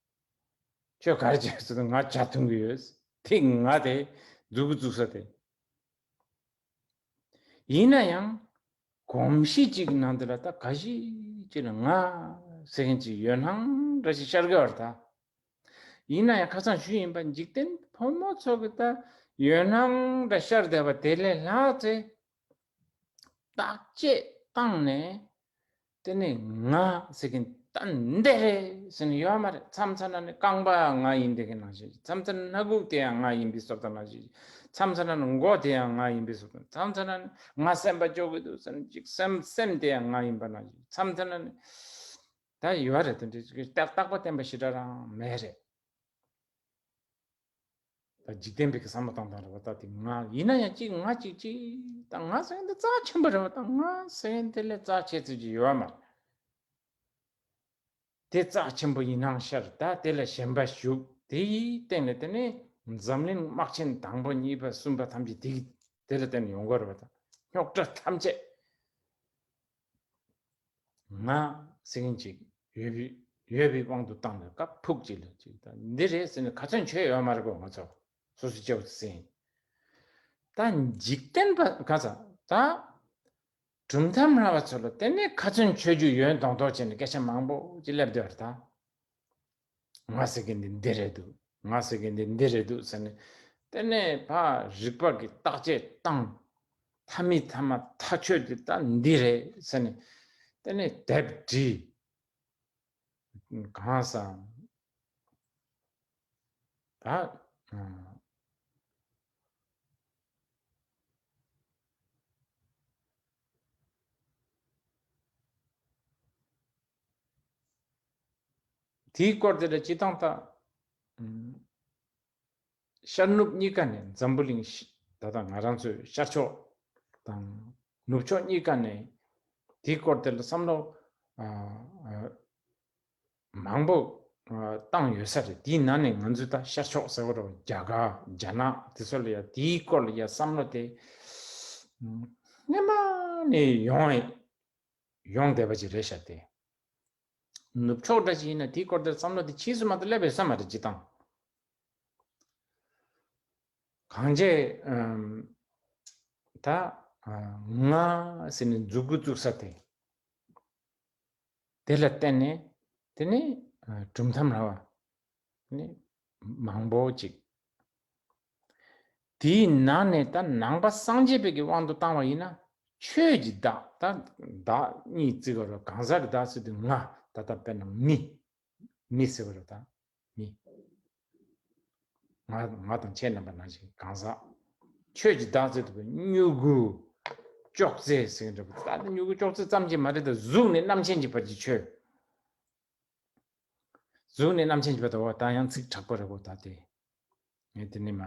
ཁྱོད་ག་རེ་བྱེད་ཟེར། ང་ཇ་འཐུང་གི་ཡོད་ཟེར། དེ་ང་དེ་མཛུབ་གུ་བཙུགས་ས་དེ། ཡིན་ན་ཡང་གོམས་གཤིས་གཅིག་གི་ནང་དེ་ལ་ད་ག་ཞིག་ཅིག་ལ་ང་ཟེར་མཁན་ཅིག་ཡོད་སྣང་འདྲ་ཞིག་ཤར་གི་ཡོད་རེད་ད། ཡིན་ན་ཡང་ཁ་སང་ཞུས་ཡིན་པ། འཇིག་རྟེན་ཕོ་མོ་ཚོ་གི་ད་ཡོད་སྣང་འདྲ་ཤར་བསྡད་པ་དེ་ལས་ལྷག་ཚེ་བརྟག་དཔྱད་བཏང་ནས། དེ་ནས་ང་ཟེར་མཁན་ད་འདི་རེད་ཟེར་ནས་ཡོད་མ་རེད། མཚམས་མཚམས་ན་ནི་རྐང་པ་ང་ཡིན་བསྡད་མཁན་ནང་བཞིན། མཚམས་མཚམས་ན་སྣ་ཁུག་དེ་ཡང་ང་ཡིན་པའི་བཟོ་ལྟ་ནང་བཞིན། མཚམས་མཚམས་ན་ནི་མགོ་དེ་ཡང་ང་ཡིན་པའི་བཟོ་ལྟ། མཚམས་མཚམས་ན་ནི་ང་སེམས་པ་སྐྱོ་གི་འདུག་ཟེར་ནས་ཅིག་སེམས་སེམས་དེ་ཡང་ང་ཡིན་པ་ནང་བཞིན། མཚམས་མཚམས་ན་ནི་ད་ཡོད་རེད། དེ་འདྲའི་ཅིག་རྟག་རྟག་པ་བརྟན་པ་ཞེ་དྲག་རང་མེད་རེད། ད་འཇིག་རྟེན་པའི་གི་བསམ་བློ་བཏང་སྟངས་རེད་པ། ད་དེ་ང་ཡིན་ན་ཡང་གཅིག་ང་གཅིག་གཅིག་ད་ང་ཟེར་མཁན་དེ་རྩ་ཆེན་པོ་རེད་པ། ད་ང་ཟེར་མཁན་དེ་ལས་རྩ་ཆེ་ཚུལ་གྱི་ཡོད་མ་རེད། དེ་རྩ་ཆེན་པོ་ཡིན་སྣང་ཤར། ད་དེ་ལ་ཞེན་པ་ཞུགས། དེའི་སྟེང་ནས་དེ་ནས་འཛམ་གླིང་དམག་ཆེན་དང་པོ་གཉིས་པ་གསུམ་པ་ཐམས་ཅད་དེ་དེ་ལ་བརྟེན་ནས་ཡོང་གི་རེད་པ། ད་རྙོག་དྲ་ཐམས་ཅད། ང་ཟེར་མཁན་ཅིག་ཡོད་པའི་ཡོད་པའི་དབང་དུ་བཏང་ནས་སྐབས་ཕུགས་གཅིག་ལ་ཅིག་ད་འདི་རེད་ཟེར་ནས་ག་ཚོད་བྱས་ཡོད་མ་རེད་གོ། ང་ཚོ་སོ་སོ་སྐྱེ་བོ་ཟེར། ད་འཇིག་རྟེན་པ་ག་ས་ད་གྲུབ་མཐའ་སྨྲ་བ་ཚོ་ལ་དེ་ནས་ཁ་ཚོན་ཆོད་རྒྱུ་ཡོད་མདོག་མདོག་བྱས་ནས་སྐད་ཆ་མང་པོ་ཅིག་སླེབས་བསྡད་པ་རེད་ད། ང་ཟེར་མཁན་འདི་འདི་རེད་འདུག་ང་ཟེར་མཁན་འདི་འདི་རེད་འདུག་ཟེར་ནས། དེ་ནས་ཕར་རིག་པ་གིས་བརྟག་དཔྱད་བཏང་། མཐའ་མའི་མཐའ་མ་ཐག་ཆོད་དེ་ད་འདི་རེད་ཟེར་ནས། དེ་ནས་དེབ་བྲིས། གང་ཟག་ད། དེའི་སྐོར་དེ་ལ་སྤྱིར་བཏང་ད། ཤར་ནུབ་གཉིས་ཀ་ནས། འཛམ་བུ་གླིང་ཤ་ད་ལྟ་ང་རང་ཚོའི་ཤར་ཕྱོགས་དང་ནུབ་ཕྱོགས་གཉིས་ཀ་ནས་དེའི་སྐོར་དེ་ལ་བསམ་བློ་ཨ་ཨ་མང་པོ་ བཏང་ཡོད་ས་རེད། དེའི་ནང་ནས་ང་ཚོས་ད་ཤར་ཕྱོགས་ཟེར་བ་རེད་བ། རྒྱ་གར་རྒྱ་ནག་དེ་ཚོ་ལ་ཡ་དེའི་སྐོར་ལ་ཡ་བསམ་བློ་དེ་སྔོན་མ་ནས་ཡོང་ཡོང་བསྡད་པ་ཅིག་རེད་ཤག་སྟེ། ནུབ་ཕྱོགས་འདྲ་ཞིག་ཡིན་ན་དེའི་སྐོར་དེ་བསམ་བློ་དེ་ཕྱིས་སུ་མ་གཏོགས་སླེབས་ཡོད་ས་མ་རེད། སྤྱིར་བཏང་གང་བྱས་ཨམ། ད་ང་ཟེར་ནས་མཛུབ་གུ་བཙུགས་ས་དེ། དེ་ལ་བརྟེན་ནས་དེ་ནི་གྲུབ་མཐའ་ར་བ་ནི་མང་པོ་ཅིག་དེའི་ནང་ནས་ད་ནང་པ་སངས་རྒྱས་པའི་གི་དབང་དུ་བཏང་བ་ཡིན་ན། ཆོས་ཀྱི་བདག་ད་བདག་གཉིས་བརྩི་དགོས་རེད། གང་ཟག་གི་བདག་ཟེར་དུས་ང་ད་ལྟ་དཔེར་ན་མི་མི་ཟེར་བ་རེད། ད་མི་ང་ང་དང་ཁྱེད་རྣམ་པ་ནང་བཞིན་གང་ཟག་ཆོས་ཀྱི་བདག་ཟེར་དུས་མྱུ་གུ་ཅོག་ཙེ་ཟེར་གྱི་འདྲ་པོ། ད་ལྟ་མྱུ་གུ་ཅོག་ཙེ་ཙམ་གྱིས་མ་རེད། ད་གཟུགས་ནས་རྣམ་མཁྱེན་གྱི་བར་གྱི་ཆོས། གཟུགས་ནས་རྣམ་མཁྱེན་གྱི་བར་དུ། འོ་ད་ཡང་ཚིག་དྲག་པོ་རེད་གོ། ད་དེ་ངས་དེ་ནས་མ་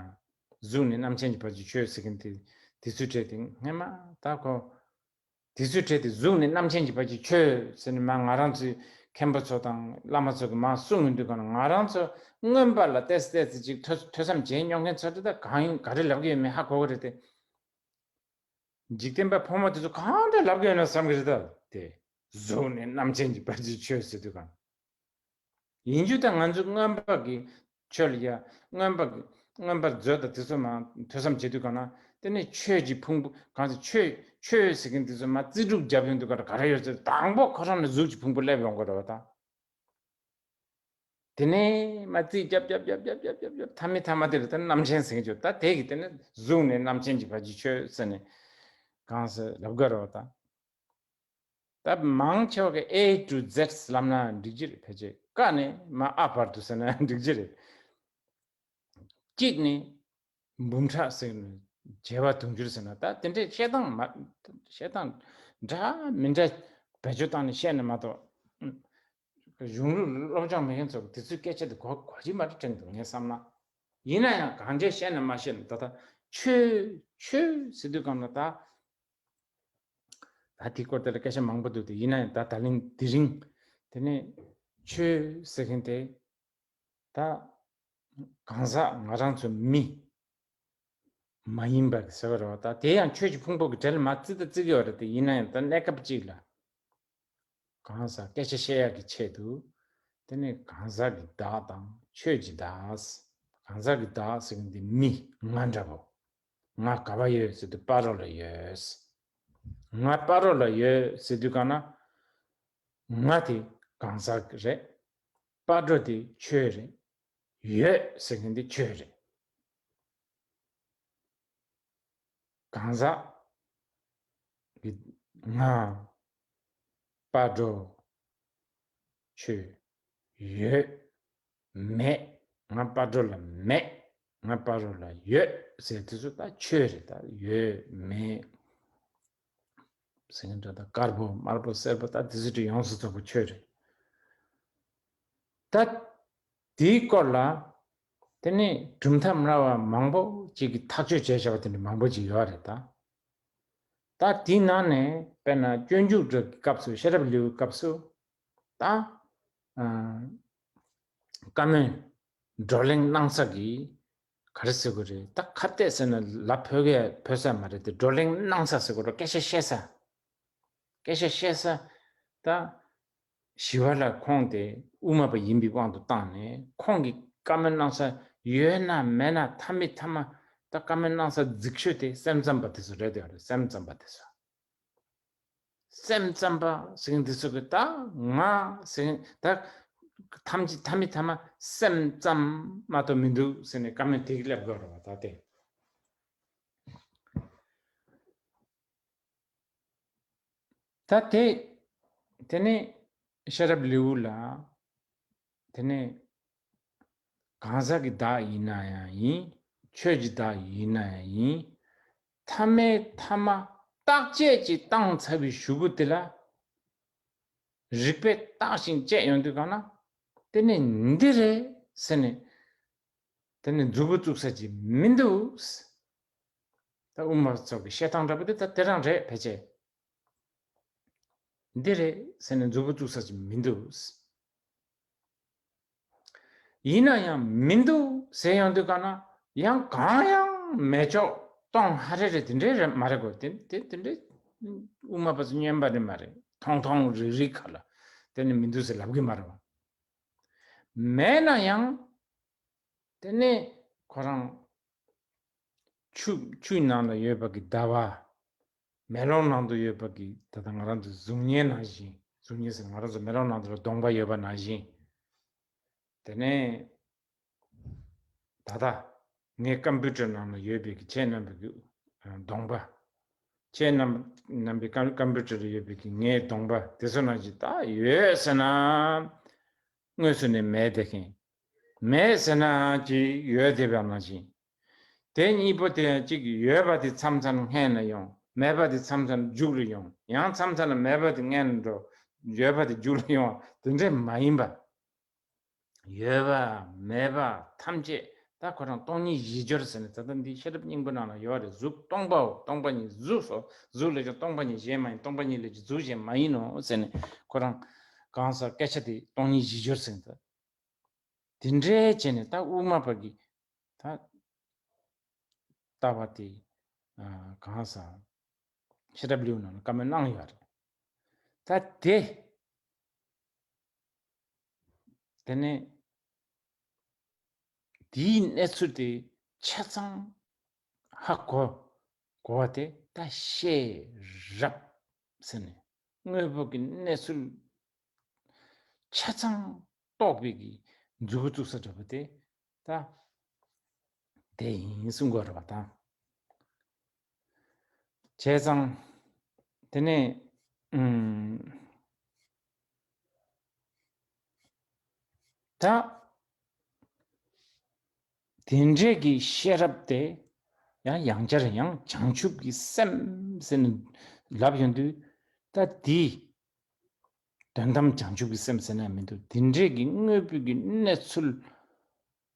གཟུགས་ནས་རྣམ་མཁྱེན་གྱི་བར་གྱི་ཆོས་ཟེར་མཁན་དེ་དེ་ཚོའི་གྲས་དེ་སྔན་མ་ད་ཁོ་དེ་ཚོའི་གྲས་དེ་གཟུགས་ནས་རྣམ་མཁྱེན་གྱི་བར་གྱི་ཆོས་ཟེར་ནས་མ་ང་རང་ཚོའི་མཁན་པོ་ཚོ་དང་བླ་མ་ཚོ་གི་མ་གསུང་གི་འདུག་ག་ན། ང་རང་ཚོ་མངོན་པ་ལ་ཏོག་ཙམ་ཏོག་ཙམ་ཅིག་ཐོས་ཐོས་བསམ་བྱེད་མྱོང་མཁན་ཚོ་དེ་ད་གང་ཡིན་ག་རེ་ལབ་ཀྱི་ཡོད་མེད་ཧ་གོ་གི་རེད་དེ། འཇིག་རྟེན་པ་ཕོ་མོ་དེ་ཚོ་གང་འདྲ་ལབ་ཀྱི་ཡོད་ན་བསམ་གྱི་རེད་ད། དེ་གཟུགས་ནས་རྣམ་མཁྱེན་གྱི་བར་གྱི་ཆོས་ཟེར་དུས་གང་ཡིན་རྒྱུ་ད། ང་ཚོ་མངོན་པ་གི་ཆོས་ལ་ཡ་མངོན་པ་གི་མངོན་པར་མཛོད་དང་དེ་ཚོ་མ་ཐོས་བསམ་བྱེད་དུས་གང་ན། དེ་ནས་ཆོས་ཀྱི་ཕུང་པོ་གང་ཟེར། ཆོས་ཆོས་ཟེར་མཁན་དེ་ཚོ་མ་རྩིས་འགྲུབ་རྒྱབ་ཡོང་དུས་ག་རེ་ག་རེ་ཡོད་ཚེ་དང་པོ་ཁོ་རང་ནས་གཟུགས་ཀྱི་ཕུང་པོ་སླེབས་ཡོང་གི་རེད་བ་ད། དེ་ནས་མ་རྩིས་རྒྱབ་རྒྱབ་རྒྱབ་རྒྱབ་རྒྱབ་རྒྱབ་མཐའ་མའི་མཐའ་མ་དེ་ལ་ད་རྣམ་མཁྱེན་ཟེར་གྱི་ཡོད། ད་དེ་གི་དེ་ནས་གཟུགས་ནས་རྣམ་མཁྱེན་གྱི་བར་གྱི་ཆོས་ཟེར་ནས་གང་ཟེར་ལབ་དགོས་རེད་བ་ད། ད་མང་ཆེ་བ་གི་A to Z ལབ་ན་འགྲིག་གི་རེད། ཕལ་ཆེར་ཀ་ནས་མ་ཨ་བར་དུ་ཟེར་ན་འགྲིག་གི་རེད། གཅིག་ནས་འབུམ་ཕྲག་ཟེར་ནས་བྱེ་བ་དུང་ཕྱུར་ཟེར་ན། ད་དེ་འདྲའི་བཤད་སྟངས་མ་བཤད་སྟངས་འདྲ་མི་འདྲ་བེད་སྤྱོད་བཏང་ནས་བཤད་ནས་མ་གཏོགས། གཞུང་ལུགས་སློབ་སྦྱོང་མེད་མཁན་ཚོ་དེ་ཚོའི་སྐད་ཆ་དེ་གོ་གོ་གི་མ་རེད་དྲན་འདུག་ངས་བསམ་ན། ཡིན་ན་ཡང་གང་བྱས་བཤད་ན་མ་བཤད་ན་ད་ལྟ་ཆོས་ཆོས་ཟེར་དུས་གང་ལ་ད། ད་དེའི་སྐོར་དེ་ལ་སྐད་ཆ་མང་པོ་འདུག་སྟེ། ཡིན་ན་ཡང་ད་ད་ལན་དེ་རིང་དེ་ནས་ཆོས་ཟེར་མཁན་དེ་ད་གང་ཟག་ང་རང་ཚོ་མི་མ་ཡིན་པ་ཟེར་བ་རེད་བ། ད་དེ་ཡང་ཆོས་ཀྱི་ཕུང་པོ་གི་གྲལ་ལ་མ་བརྩི་ད་བརྩི་གི་ཡོད་རེད་དེ། ཡིན་ན་ཡང་ད་གནས་སྐབས་གཅིག་ལ་གང་ཟག་སྐད་ཆ་བཤད་ཡག་གི་ཆེད་དུ། དེ་ནས་གང་ཟག་གི་བདག་དང་ཆོས་ཀྱི་བདག། གང་ཟག་གི་བདག་ཟེར་མཁན་དེ་མི་ང་འདྲ་བོ། ང་ག་པར་ཡོད་ཟེར་དུས་སྤ་རོ་ལ་ཡོད། ང་སྤ་རོ་ལ་ཡོད་ཟེར་དུས་གང་ན། ང་དེ་གང་ཟག་རེད། སྤ་རོ་དེ་ཆོས་རེད། ཡོད་ཟེར་མཁན་དེ་ཆོས་རེད། གང་ཟག་གི་ང་སྤ་རོ་ཆོས་ཡོད་མེད། ང་སྤ་རོ་ལ་མེད། ང་སྤ་རོ་ལ་ཡོད་ཟེར་དུས་སུ་ད་ཆོས་རེད། ད་ཡོད་མེད་ཟེར་མཁན་འདྲ། ད་དཀར་པོ་དམར་པོ་སེར་པོ་ད་དེ་ཚོ་དེ་ཡོངས་སུ་རྫོགས་པ་ཆོས་རེད། ད་དེའི་སྐོར་ལ་དེ་ནས་གྲུབ་མཐའ་སྨྲ་བ་མང་པོ་ཅིག་གིས་ཐག་གཅོད་བྱས་བཞག་པ་དེ་འདྲ་མང་པོ་ཅིག་ཡོད་རེད་ད། ད་དེའི་ནང་ནས་དཔེར་ན་སྤྱོད་འཇུག་སྒྲ་གི་སྐབས་སུ། ཤེས་རབ་ལེའུའི་སྐབས་སུ་ད་ཨ་བཀའ་མོལ་བགྲོ་གླེང་གནང་ས་གི་ག་རེ་ཟེར་དགོས་རེད། ད་ཁ་གཏད་ཟེར་ན་ལབ་ཕོད་གི་ཕོད་ས་མ་རེད་དེ། བགྲོ་གླེང་གནང་ས་ཟེར་དགོས་རེད། སྐད་ཆ་བཤད་ས། སྐད་ཆ་བཤད་ས་ད་ཞི་བ་ལྷ་ཁོང་དེ་དབུ་མ་པ་ཡིན་པའི་དབང་དུ་བཏང་ནས་ཁོང་གིས་བཀའ་མོལ་གནང་ས་ཡོད་ན་མེད་ན་མཐའ་མའི་མཐའ་མ་ད་བཀའ་མོལ་གནང་ས་རྫིག་ཤོས་དེ་སེམས་ཙམ་པ་དེ་ཚོ་རེད་དེ། སེམས་ཙམ་པ་དེ་ཚོ། སེམས་ཙམ་པ་ཟེར་མཁན་དེ་ཚོ་གིས་ད་ང་ཟེར་མཁན་ད་ཐམས་ཅད་མཐའ་མའི་མཐའ་མ་སེམས་ཙམ་མ་གཏོགས་མི་འདུག་ཟེར་ནས་བཀའ་མོལ་དེ་གི་སླེབས་དགོས་རེད་བ་ད་དེ། ད་དེ་དེ་ནས་ཤེས་རབ་ལེའུ་ལ་དེ་ནས་གང་ཟག་གི་བདག་ཡིན་ན་ཡང་ཡིན། ཆོས་ཀྱི་བདག་ཡིན་ན་ཡང་ཡིན། མཐའ་མའི་མཐའ་མ་བརྟག་དཔྱད་ཅིག་བཏང་ཚར་བའི་གཞུག་གུ་དེ་ལ་རིགས་པས་བརྟགས་ཤིང་དཔྱད་ཡོང་དུས་གང་ན། དེ་ནས་འདི་རེད་ཟེར་ནས་དེ་ནས་མཛུབ་གུ་བཙུགས་ས་ཅིག་མི་འདུག་ད་དབུ་མ་ཚོ་གི་བཤད་སྟངས་འདྲ་པོ་དེ་ད་དེ་རང་རེད་ཕལ་ཆེར། འདི་རེད་ཟེར་ནས་མཛུབ་གུ་བཙུགས་ས་ཅིག་མི་འདུག་ཡིན་ན་ཡང་མི་འདུག་ཟེར་ཡོང་དུས་ག་ན་ཡང་གང་ཡང་མེད་ཆོག་གཏོང་ཧ་རེ་རེ་དེ་འདྲའི་རེད་མ་རེད་གོ། དེ་དེ་དེ་འདྲའི་དབུ་མ་པ་ཚོ་སྨྱོན་པ་རེད་མ་རེད། ཐོང་ཐོང་རིག་རིག་ག་ལ་དེ་ནི་མི་འདུག་ཟེར་ལབ་གི་མ་རེད་བ། མེད་ན་ཡང་དེ་ནི་ཁོ་རང་ཆུ་ཆུའི་ནང་ལ་ཡོད་པ་གི་ཟླ་བ། མེ་ལོང་ནང་དུ་ཡོད་པ་གི་ད་ལྟ་ང་རང་ཚོ་གཟུགས་བརྙན་ནང་བཞིན། གཟུགས་བརྙན་ཟེར་ང་རང་ཚོ་མེ་ལོང་ནང་དུ་ལ་གདོང་པ་ཡོད་པ་ནང་བཞིན། དེ་ནས་ད་ལྟ་ངའི་ཀམ་པུ་ཊར་ནང་ལ་ཡོད་པའི་གི་ཁྱེད་རྣམ་པའི་གི་གདོང་པ། ཁྱེད་རྣམ་རྣམ་པའི་ཀམ་ཀམ་པུ་ཊར་ལ་ཡོད་པའི་གི་ངའི་གདོང་པ་དེ་ཚོ་ནང་བཞིན་ད་ཡོད་ཟེར་ན། དངོས་སུ་ནི་མེད་བསྡད་མཁན། མེད་ཟེར་ན་ཅིག་ཡོད་བསྡད་པ་ནང་བཞིན། དེ་གཉིས་པོ་དེ་གཅིག་ཡོད་པ་དེ་མཚམས་མཚམས་སྔོན་ལ་ཡོང་། མེད་པ་དེ་མཚམས་མཚམས་མཇུག་ལ་ཡོང་། ཡང་མཚམས་མཚམས་ལ་མེད་པ་དེ་སྔོན་ལ་འགྲོ། ཡོད་པ་དེ་མཇུག་ལ་ཡོང་། དེ་འདྲས་མ་ཡིན་པ། ཡོད་པ་མེད་པ་ཐམས་ཅད་ད་ཁོ་རང་སྟོང་ཉིད་གཞི་སྦྱོར་ཟེར་ནས། ད་ལྟ་འདི་ཤེས་རབ་སྙིང་པོ་ནང་ལ་ཡོད་རེད། གཟུགས་སྟོང་པའོ། སྟོང་པ་ཉིད་གཟུགས་སོ། གཟུགས་ལས་ཀྱང་སྟོང་པ་ཉིད་གཞན་མ་ཡིན། སྟོང་པ་ཉིད་ལས་ཀྱང་གཟུགས་གཞན་མ་ཡིན་ནོ་ཟེར་ནས། ཁོ་རང་གང་ཟག་སྐད་ཆ་དེ་སྟོང་ཉིད་གཞི་སྦྱོར་ཟེར་ནས། དེ་འདྲའི་བྱས་ནས་ད་དབུ་མ་པ་གི་ད་ལྟ་བ་དེ་གང་ཟག་ཤེས་རབ་ལེའུ་ནང་ལ་བཀའ་མོལ་གནང་ཡོད་རེད། ད་དེ་དེ་ནས་དེའི་གནས་ཚུལ་དེ་ཆ་ཚང་ཧ་གོ་གོ་བ་དེ་ད་ཤེས་རབ་ཟེར་ནས། དངོས་པོ་གི་གནས་ཚུལ་ཆ་ཚང་རྟོགས་པའི་གི་མཛུབ་གུ་བཙུགས་ས་འདྲ་པོ་དེ་ད་དེ་ཡིན་གསུང་དགོས་རེད་པ། ད་བྱས་ཙང་དེ་ནས་ཨུམ། ད་དེ་འདྲས་ཀྱི་ཤེས་རབ་དེ་ཡང་ཡང་བསྐྱར་ཡང་བྱང་ཆུབ་ཀྱི་སེམས་ཟེར་ནས་ལབ་ཡོང་དུས། ད་དེ་དོན་དམ་བྱང་ཆུབ་ཀྱི་སེམས་ཟེར་ན་མི་འདུག་དེ་འདྲས་ཀྱི་དངོས་པོའི་གི་གནས་ཚུལ་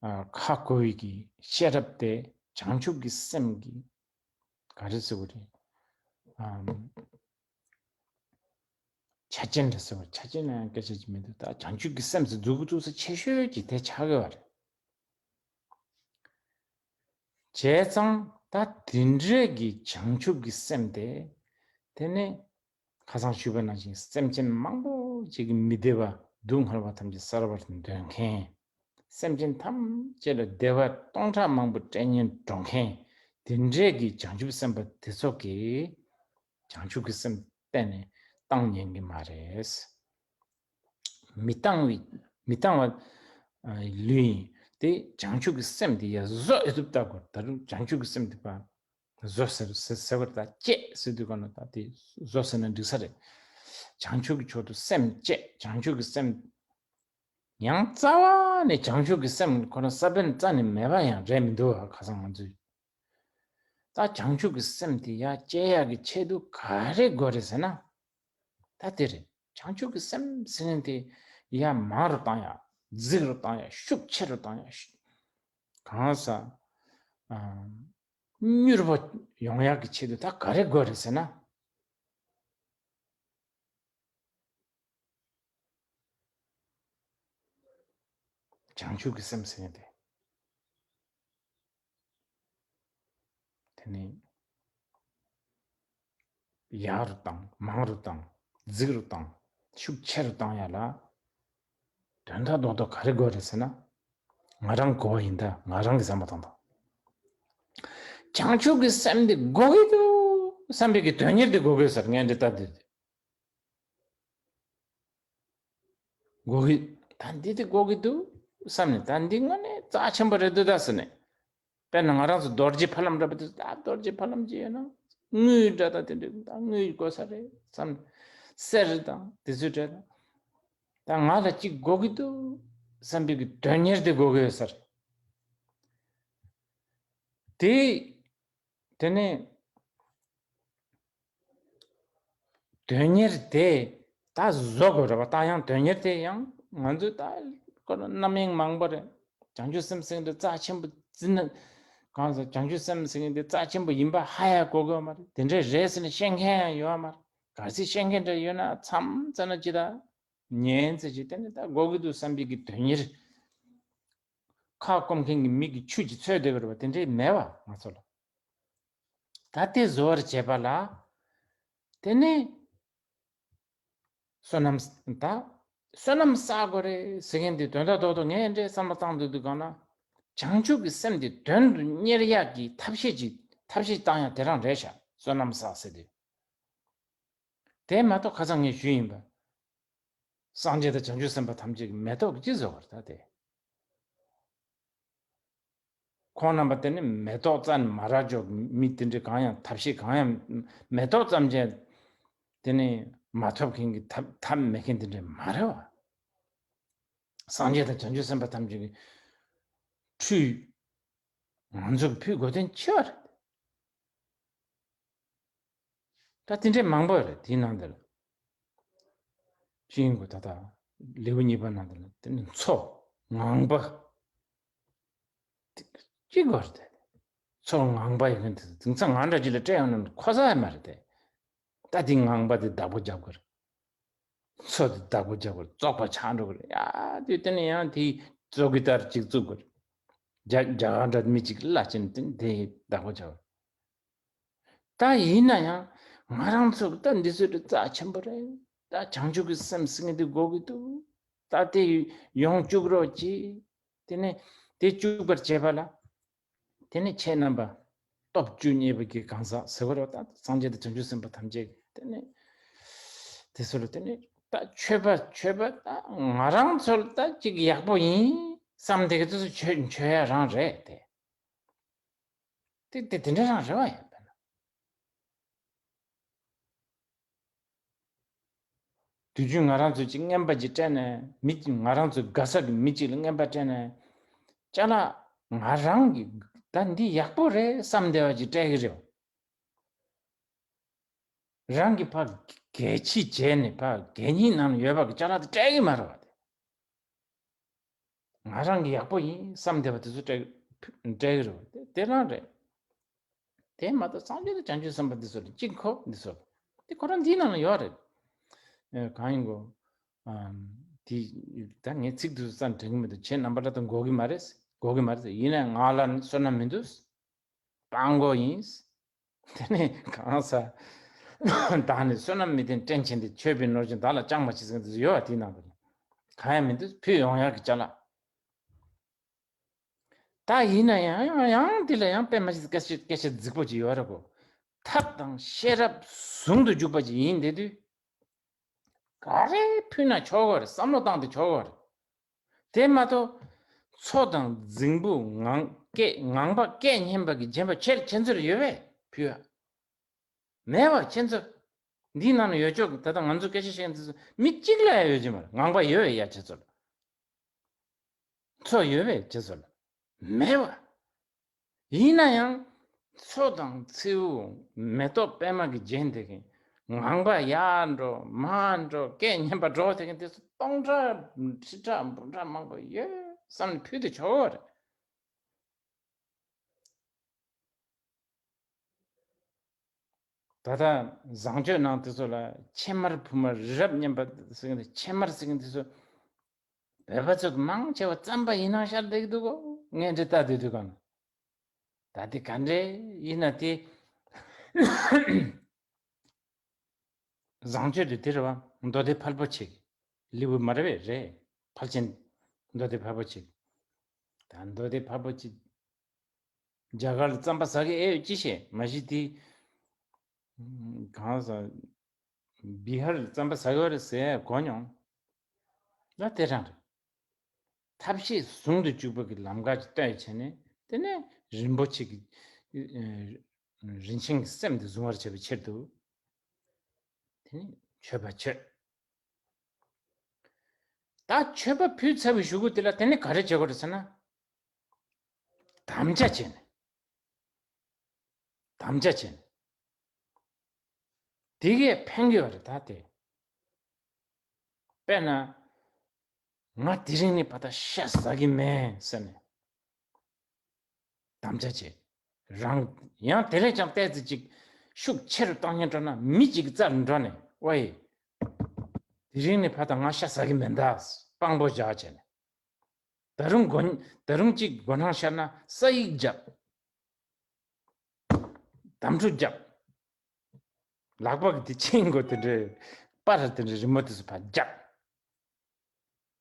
ཨ་ཧ་གོ་བའི་གི་ཤེས་རབ་དེ་བྱང་ཆུབ་ཀྱི་སེམས་ཀྱི་ག་རེ་ཟེར་དགོས་རེད། ཨམ། ཆ་རྐྱེན་རེད་ཟེར་བ། ཆ་རྐྱེན་ལ་ཡང་སྐད་ཆ་ཅིག་མི་འདུག་ད་བྱང་ཆུབ་ཀྱི་སེམས་སུ་མཛུབ་གུ་བཙུགས་ས་ཆེ་ཤོས་ཀྱི་དེ་ཆགས་ཡོད་རེད། བྱས་ཙང་ད་དེ་འདྲས་ཀྱི་བྱང་ཆུབ་ཀྱི་སེམས་དེ། དེ་ནས་ཁ་སང་ཞུས་པ་ནང་བཞིན་སེམས་ཅན་མང་པོ་ཅིག་གི་མི་བདེ་བ་སྡུག་བསྔལ་བ་ཐམས་ཅད་བསལ་བར་འདོད་མཁན། སེམས་ཅན་ཐམས་ཅད་ལ་བདེ་བ་སྟོང་ཕྲག་མང་པོ་སྤྲད་སྙིང་འདོད་མཁན། དེ་འདྲས་ཀྱི་བྱང་ཆུབ་སེམས་དཔའ་དེ་ཚོ་གིས་བྱང་ཆུབ་ཀྱི་སེམས་གཏན་ནས་བཏང་ཉན་གྱི་མ་རེད། མི་བཏང་བའི་མི་བཏང་བ་ལུས་ཡིན། དེ་བྱང་ཆུབ་ཀྱི་སེམས་དེ་ཡ་བཟོ་ཨེ་ཐུབ་ལྟ་དགོས། ད་རུང་བྱང་ཆུབ་ཀྱི་སེམས་དེ་བ་བཟོ་ཟེར་ཟེར་ཟེར་བར་ད་བཅད་ཟེར་དུས་ག་ན་ད་དེ་བཟོ་ཟེར་ན་འགྲིག་ས་རེད། བྱང་ཆུབ་ཀྱི་ཕྱོགས་སུ་སེམས་བཅད། བྱང་ཆུབ་ཀྱི་སེམས། ཡང་རྩ་བ་ནས་བྱང་ཆུབ་ཀྱི་སེམས་ཁོ་ན་ས་བོན་རྩ་ནས་མེད་པ་ཡང་རེད་མི་འདུག་ཁ་སང་ང་ཚོས། ད་བྱང་ཆུབ་ཀྱི་སེམས་དེ་ཡ་སྐྱེ་ཡག་གི་ཆེད་དུ་ག་རེ་དགོས་རེད་ཟེར་ན། ད་དེ་རེད། བྱང་ཆུབ་ཀྱི་སེམས་ཟེར་མཁན་དེ་ཡ་མང་རུ་བཏང་ཡག་རྫིག་རུ་བཏང་ཡག་ཤུགས་ཆེ་རུ་བཏང་ཡག་གང་ཟག་མྱུར་པོ་ཡོང་ཡག་གི་ཆེད་དུ་ད་ག་རེ་དགོས་རེད་ཟེར་ན། བྱང་ཆུབ་ཀྱི་སེམས་ཟེར་ཡ་དེ། དེ་ནི་ཡག་རུ་བཏང་། མང་རུ་བཏང་། རྫིག་རུ་བཏང་། ཤུགས་ཆེ་རུ་བཏང་ཡ་ལ་དོན་དག་རྡོག་རྡོག་ག་རེ་དགོས་རེད་ཟེར་ན། ང་རང་གོ་བ་ཡིན་ད། ང་རང་གི་བསམ་པ་བཏང་དང་། བྱང་ཆུབ་ཀྱི་སེམས་འདི་དགོས་ཀྱི་འདུག་བསམ་པའི་གི་དོན་གཉེར་འདི་དགོས་ཀྱི་ཡོད་ས་རེད། ངས་འདི་ལྟ་འདི། དགོས་ཀྱི། ད་འདི་དེ་དགོས་ཀྱི་འདུག་བསམ་ནས། ད་འདི་དངོས་གནས་རྩ་ཆེན་པོ་རེད་འདུག་ད་ཟེར་ནས། དཔེར་ན་ང་རང་ཚོ་རྡོ་རྗེ་ཕ་ལམ་འདྲ་པོ་དེ། ད་རྡོ་རྗེ་ཕ་ལམ་ཅིག་ཡོད་ན་དངུལ་འདྲ་དང་དེ་འདྲ། ད་དངུལ་དགོས་ས་རེད་བསམ་ནས། གསེར་དང་དེ་ཚོ་འདྲ་དང་། ད་ང་ལ་གཅིག་དགོས་ཀྱི་འདུག་བསམ་པའི་གི་དོན་གཉེར་དེ་དགོས་ཀྱི་ཡོད་ས་རེད། དེ། དེ་ནས་དོན་གཉེར་དེ་ད་བཟོ་དགོས་རེད་པ། ད་ཡང་དོན་གཉེར་དེ་ཡང་ང་ཚོས་ད་ཁོ་ན་རྣམ་གཡེང་མང་པོ་རེད། བྱང་ཆུབ་སེམས་ཟེར་མཁན་དེ་རྩ་ཆེན་པོ་བརྩི་ན། གང་ཟེར། བྱང་ཆུབ་སེམས་ཟེར་མཁན་དེ་རྩ་ཆེན་པོ་ཡིན་པ་ཧ་ཡང་གོ་གི་ཡོད་མ་རེད། དེ་འདྲས་རེད་ཟེར་ནས་བཤད་མཁན་ཡང་ཡོད་མ་རེད། གལ་སྲིད་བཤད་མཁན་འདྲ་ཡོད་ན་མཚམས་ཙམ་ན་ཅི་ད་ཉན་ཚེ་ཅི། དེ་ནས་ད་དགོས་ཀྱི་འདུག་བསམ་པའི་གི་དོན་གཉེར། ཁ་སྐོམ་མཁན་གྱི་མི་གི་ཆུ་ཅིག་འཚོལ་བསྡད་ཀྱི་རེད་པ། དེ་འདྲའི་མེད་པ་ང་ཚོ་ལ། ད་དེ་བཟོ་བར་བྱེད་པ་ལ། དེ་ནས་བསོད་ནམས་ད། བསོད་ནམས་བསགས་དགོས་རེད་ཟེར་མཁན་དེ་དོན་དག་རྡོག་རྡོག་ངས་འདྲའི་བསམ་བློ་བཏང་འདུག་འདུག་གང་ན། བྱང་ཆུབ་ཀྱི་སེམས་དེ་དོན་དུ་གཉེར་ཡག་གི་ཐབས་ཤེས་ཅིག་ཐབས་ཤེས་བཏང་ཡག་དེ་རང་རེད་ཤག་བསོད་ནམས་བསགས་ཟེར་དུས། དེ་མ་གཏོགས་ཁ་སང་ངས་ཞུས་ཡིན་པ། སངས་རྒྱས་དང་བྱང་ཆུབ་སེམས་དཔའ་ཐམས་ཅད་ཀྱིས་མེ་ཏོག་གི་ཅི་བཟོ་བར་ད་དེ། ཁོང་རྣམ་པ་དེ་ནི་མེ་ཏོག་ཙམ་མ་རག་འཇོག་མི་དེ་འདྲའི་གང་ཡང་ཐབས་ཤེས་གང་ཡང་མེ་ཏོག་ཙམ་ཅན་དེ་ནི་མ་ཐོབ་མཁན་གྱི་ཐབས་ཐབས་མེད་མཁན་དེ་འདྲ་མ་རེད་བ། སངས་རྒྱས་དང་བྱང་ཆུབ་སེམས་དཔའ་ཐམས་ཅད་ཀྱི་ཁྲུས་ང་ཚོ་གི་ཕུལ་དགོས་དོན་ཆེ་བ་རེད། ད་དེ་འདྲའི་མང་པོ་རེད་དེའི་ནང་དེ་ལ། ཅི་ཡིན་དགོས་ད་ལྟ་ལེའུ་གཉིས་པ་ནང་དེ་ལ་དེ་ནི་མཚོ་ངང་པ་ཅི་དགོས་རེད་དེ། མཚོ་ངང་པ་ཡོད་མཁན་དེ་དེང་སང་ང་འདྲ་ཅིག་ལ་སྤྲད་ཡོང་ན་ཁོ་ས་ཡ་མ་རེད་དེ། ད་དེ་ངང་པ་དེ་བདག་པོ་རྒྱབ་དགོས་རེད། མཚོ་དེ་བདག་པོ་རྒྱབ་དགོས་རེད། བཙོག་པ་ཆགས་འགྲོ་གི་རེད། ཡ་དེ་དེ་ནི་ཡང་དེ་བཙོག་གི་ལྟར་ཅིག་བཙུགས་དགོས་རེད། རྒྱ་རྒྱ་གར་འདྲ་མི་ཅིག་བླ་ཅན་དེ་དེ་བདག་པོ་རྒྱབ་དགོས་རེད། ད་ཡིན་ན་ཡང་ང་རང་ཚོ་ད་འདི་ཚོ་རྩ་ཆེན་པོ་རེད། ད་བྱང་ཆུབ་ཀྱི་སེམས་ཟེར་མཁན་དེ་དགོས་ཀྱི་འདུག་ད་དེ་ཡོང་བཅུག་རོགས་གྱིས། དེ་ནས་དེ་བཅུག་པར་བྱེད་པ་ལ། དེ་ནས་ཁྱེད་རྣམ་པ་སྟོབས་བཅུ་གཉིས་པའི་གི་གང་ཟག་ཟེར་བ་རེད། ད་སངས་རྒྱས་དང་བྱང་ཆུབ་སེམས་དཔའ་ཐམས་ཅད་དེ་ནས་དེ་ཚོ་ལ་དེ་ནས་ད་མཆོད་པ་མཆོད་པ་ད་ང་རང་ཚོ་ལ་ད་ཅིག་ཡག་པོ་ཡིན་བསམ་དེ་གི་དེ་ཚོ་མཆོད་མཆོད་ཡ་རང་རེད་དེ། དེ་དེ་དེ་འདྲ་རང་རེད་བ་ཡིན་པས་ན། དུས་རྒྱུན་ང་རང་ཚོས་ཅིག་རྔན་པ་ཅིག་སྤྲད་ནས་མི་ང་རང་ཚོའི་དགའ་ས་གི་མི་ཅིག་ལ་རྔན་པ་སྤྲད་ནས་ཅ་ལག་ང་རང་གི་ད་འདི་ཡག་པོ་རེད་བསམ་བསྡད་པ་ཅིག་སྤྲད་ཀྱི་རེད། རང་གི་ཕ་གལ་ཆེ་བྱས་ནས་ཕ་གད་སྙིགས་ནང་ཡོད་པ་གི་ཅ་ལག་དེ་སྤྲད་ཀྱི་མ་རེད་བ་དེ། ང་རང་གི་ཡག་པོ་ཡིན་བསམ་བསྡད་པ་དེ་ཚོ་སྤྲད་སྤྲད་ཀྱི་རེད་བ་དེ་དེ་རང་རེད། དེ་མ་གཏོགས་སངས་རྒྱས་དང་བྱང་ཆུབ་སེམས་དཔའ་འདི་ཚོ་ལ་གཅིག་མཁོ་འདི་ཚོ་ལ་དེ་ཁོ་རང་འདིའི་ནང་ལ་ཡོད་རེད། ཨ་གང་ཡིན་གོ་ཨམ། དེ་ད་ངས་ཚིག་དེ་ཚོ་ཙམ་དྲན་གྱི་མི་འདུག་ཁྱེད་རྣམ་པ་ལ་ད་གོ་གི་མ་རེད། གོ་གི་མ་རེད། ཡིན་ནའི་ང་ལ་ནི་བསོད་ནམས་མི་འདུག་སྤྲང་པོ་ཡིན། དེ་ནས་གང་ཟག་བདག་ནི་བསོད་ནམས་མི་ལྡན་བཀྲེན་ཆེན་ཏེ། མཆོད་པའི་ནོར་གཞན་བདག་ལ་ཅང་མ་མཆིས་ཟེར་མཁན་དེ་ཚོ་ཡོད་པ་དེའི་ནང་དུ་གང་ཡང་མི་འདུག་ཕུལ་ཡོང་ཡག་གི་ཅ་ལག་ད་ཡིན་ན་ཡང་ཡང་ཡང་འདི་ལ་ཡང་དཔེ་མ་ཤེས་སྐད་ཆ་སྐད་ཆ་རྫིག་པོ་ཅིག་ཡོད་རེད་གོ་ཐབས་དང་ཤེས་རབ་ཟུང་དུ་འཇུག་པ་ཅིག་ཡིན་བསྡད་དུས། ག་རེ་ཕུལ་ན་ཆོག་གི་རེད། བསམ་བློ་བཏང་དུས་ཆོག་གི་རེད། དེ་མ་གཏོགས། མཚོ་དང་རྫིང་བུ་ངང་སྐད་ངང་པ་སྐད་སྙན་པ་གི་རྗེན་པ་ཁྱེད་ཁྱེད་ཚོར་ཡོད་པས་ཕུལ་བ། མེད་པ་ཁྱེད་ཚོ། འདིའི་ནང་ན་ཡོད་ཆོག་གི་ད་ལྟ་ང་ཚོ་སྐད་ཆ་བཤད་མཁན་དེ་ཚོ་མི་གཅིག་ལ་ཡང་ཡོད་ཀྱི་མ་རེད། ངང་པ་ཡོད་པས་ཡ་ཁྱེད་ཚོ་ལ། མཚོ་ཡོད་པས་ཁྱེད་ཚོ་ལ། མེད་པ། ཡིན་ན་ཡང་། མཚོ་དང་མཚེའུ་མེ་ཏོག་པད་མ་གི་རྒྱན་དེ་གིན་ངང་པ་ཡར་འགྲོ་མར་འགྲོ་སྐད་སྙན་པ་སྒྲོག་དེ་གིན་དེ་ཚོ་སྟོང་ཕྲག་ཁྲི་ཕྲག་འབུམ་ཕྲག་མང་པོ་ཡོད་བསམ་ནས་ཕུལ་དུ་ཆོག་གི་རེད། ད་ལྟ་བཟང་སྤྱོད་ནང་དེ་ཚོ་ལ་ཕྱེ་མར་ཕུ་མར་རི་རབ་སྙན་པ་ཟེར་གིན་དེ་ཕྱེ་མར་ཟེར་གིན་དེ་ཚོ་བོད་པ་ཚོ་གི་མང་ཆེ་བ་རྩམ་པ་ཡིན་ནང་ཤར་བསྡད་ཀྱི་འདུག་གོ་ངས་འདྲི་ལྟ་བསྡད་དུས་གང་ན། ད་དེ་ག་འདྲས་ཡིན་ན་དེ། བཟང་སྤྱོད་དེ་དེ་རེད་བ། མདོ་སྡེ་ཕལ་པོ་ཆེ་གི་ལེའུ་མ་རེད་པས་རེད། ཕལ་ཆེན་མདོ་སྡེ་ཕལ་པོ་ཆེ་གི་ད་མདོ་སྡེ་ཕལ་པོ་ཆེ་རྒྱ་གར་ལ་རྩམ་པ་ཟ་གི་ཨེ་ཡོད་ཅི་ཤེས་མ་གཞི་དེ། གང་ཟ། བི་ཧར་རྩམ་པ་ཟ་གི་ཡོད་རེད་ཟེར་གོ་མྱོང་། ལ་དེ་རང་རེད། ཐབས་ཤེས་ཟུང་དུ་འཇུག་པ་གི་ལམ་ཁ་ཅིག་བཏོན་བྱས་ནས་དེ་ནས་རིན་པོ་ཆེ་གི་རིན་ཆེན་གྱི་སེམས་དེ་བཟུང་བར་བྱེད་པའི་ཕྱིར་དུ། དེ་ནས་མཆོད་པ་མཆོད། ད་མཆོད་པ་ཕུལ་ཚར་བའི་གཞུག་གུ་དེ་ལ་དེ་ནས་ག་རེ་བྱེད་དགོས་རེད་ཟེར་ན། དམ་བཅའ་བྱས་ནས། དམ་བཅའ་བྱས་ནས། དེ་གས་ཕན་གྱི་ཡོད་རེད་ད་དེ། དཔེར་ན། ང་དེ་རིང་ནས་ཕར་ད་ཤ་ཟ་གི་མེད་ཟེར་ནས། དམ་བཅའ་བྱས། རང་ཡང་དེ་ལས་ཀྱང་ཏོག་ཙམ་ཅིག་ཤུགས་ཆེ་རུ་གཏོང་སྙིང་བྲོ་ན་མི་གཅིག་གི་རྩར་འགྲོ་ནས་ཝེ། དེ་རིང་ནས་ཕར་ད་ང་ཤ་ཟ་གི་མེད་ད། དཔང་པོ་བཞག་བྱས་ནས། ད་རུང་མགོ་ད་རུང་གཅིག་མགོ་སྣང་ཤར་ན་ས་ཡིག་རྒྱབ། དམ་ཕྲུག་རྒྱབ། ལག་པ་གི་དེ་ཆེན་མགོ་དེ་འདྲའི་པར་དེ་འདྲའི་རི་མོ་དེ་ཚོ་ཕར་རྒྱབ།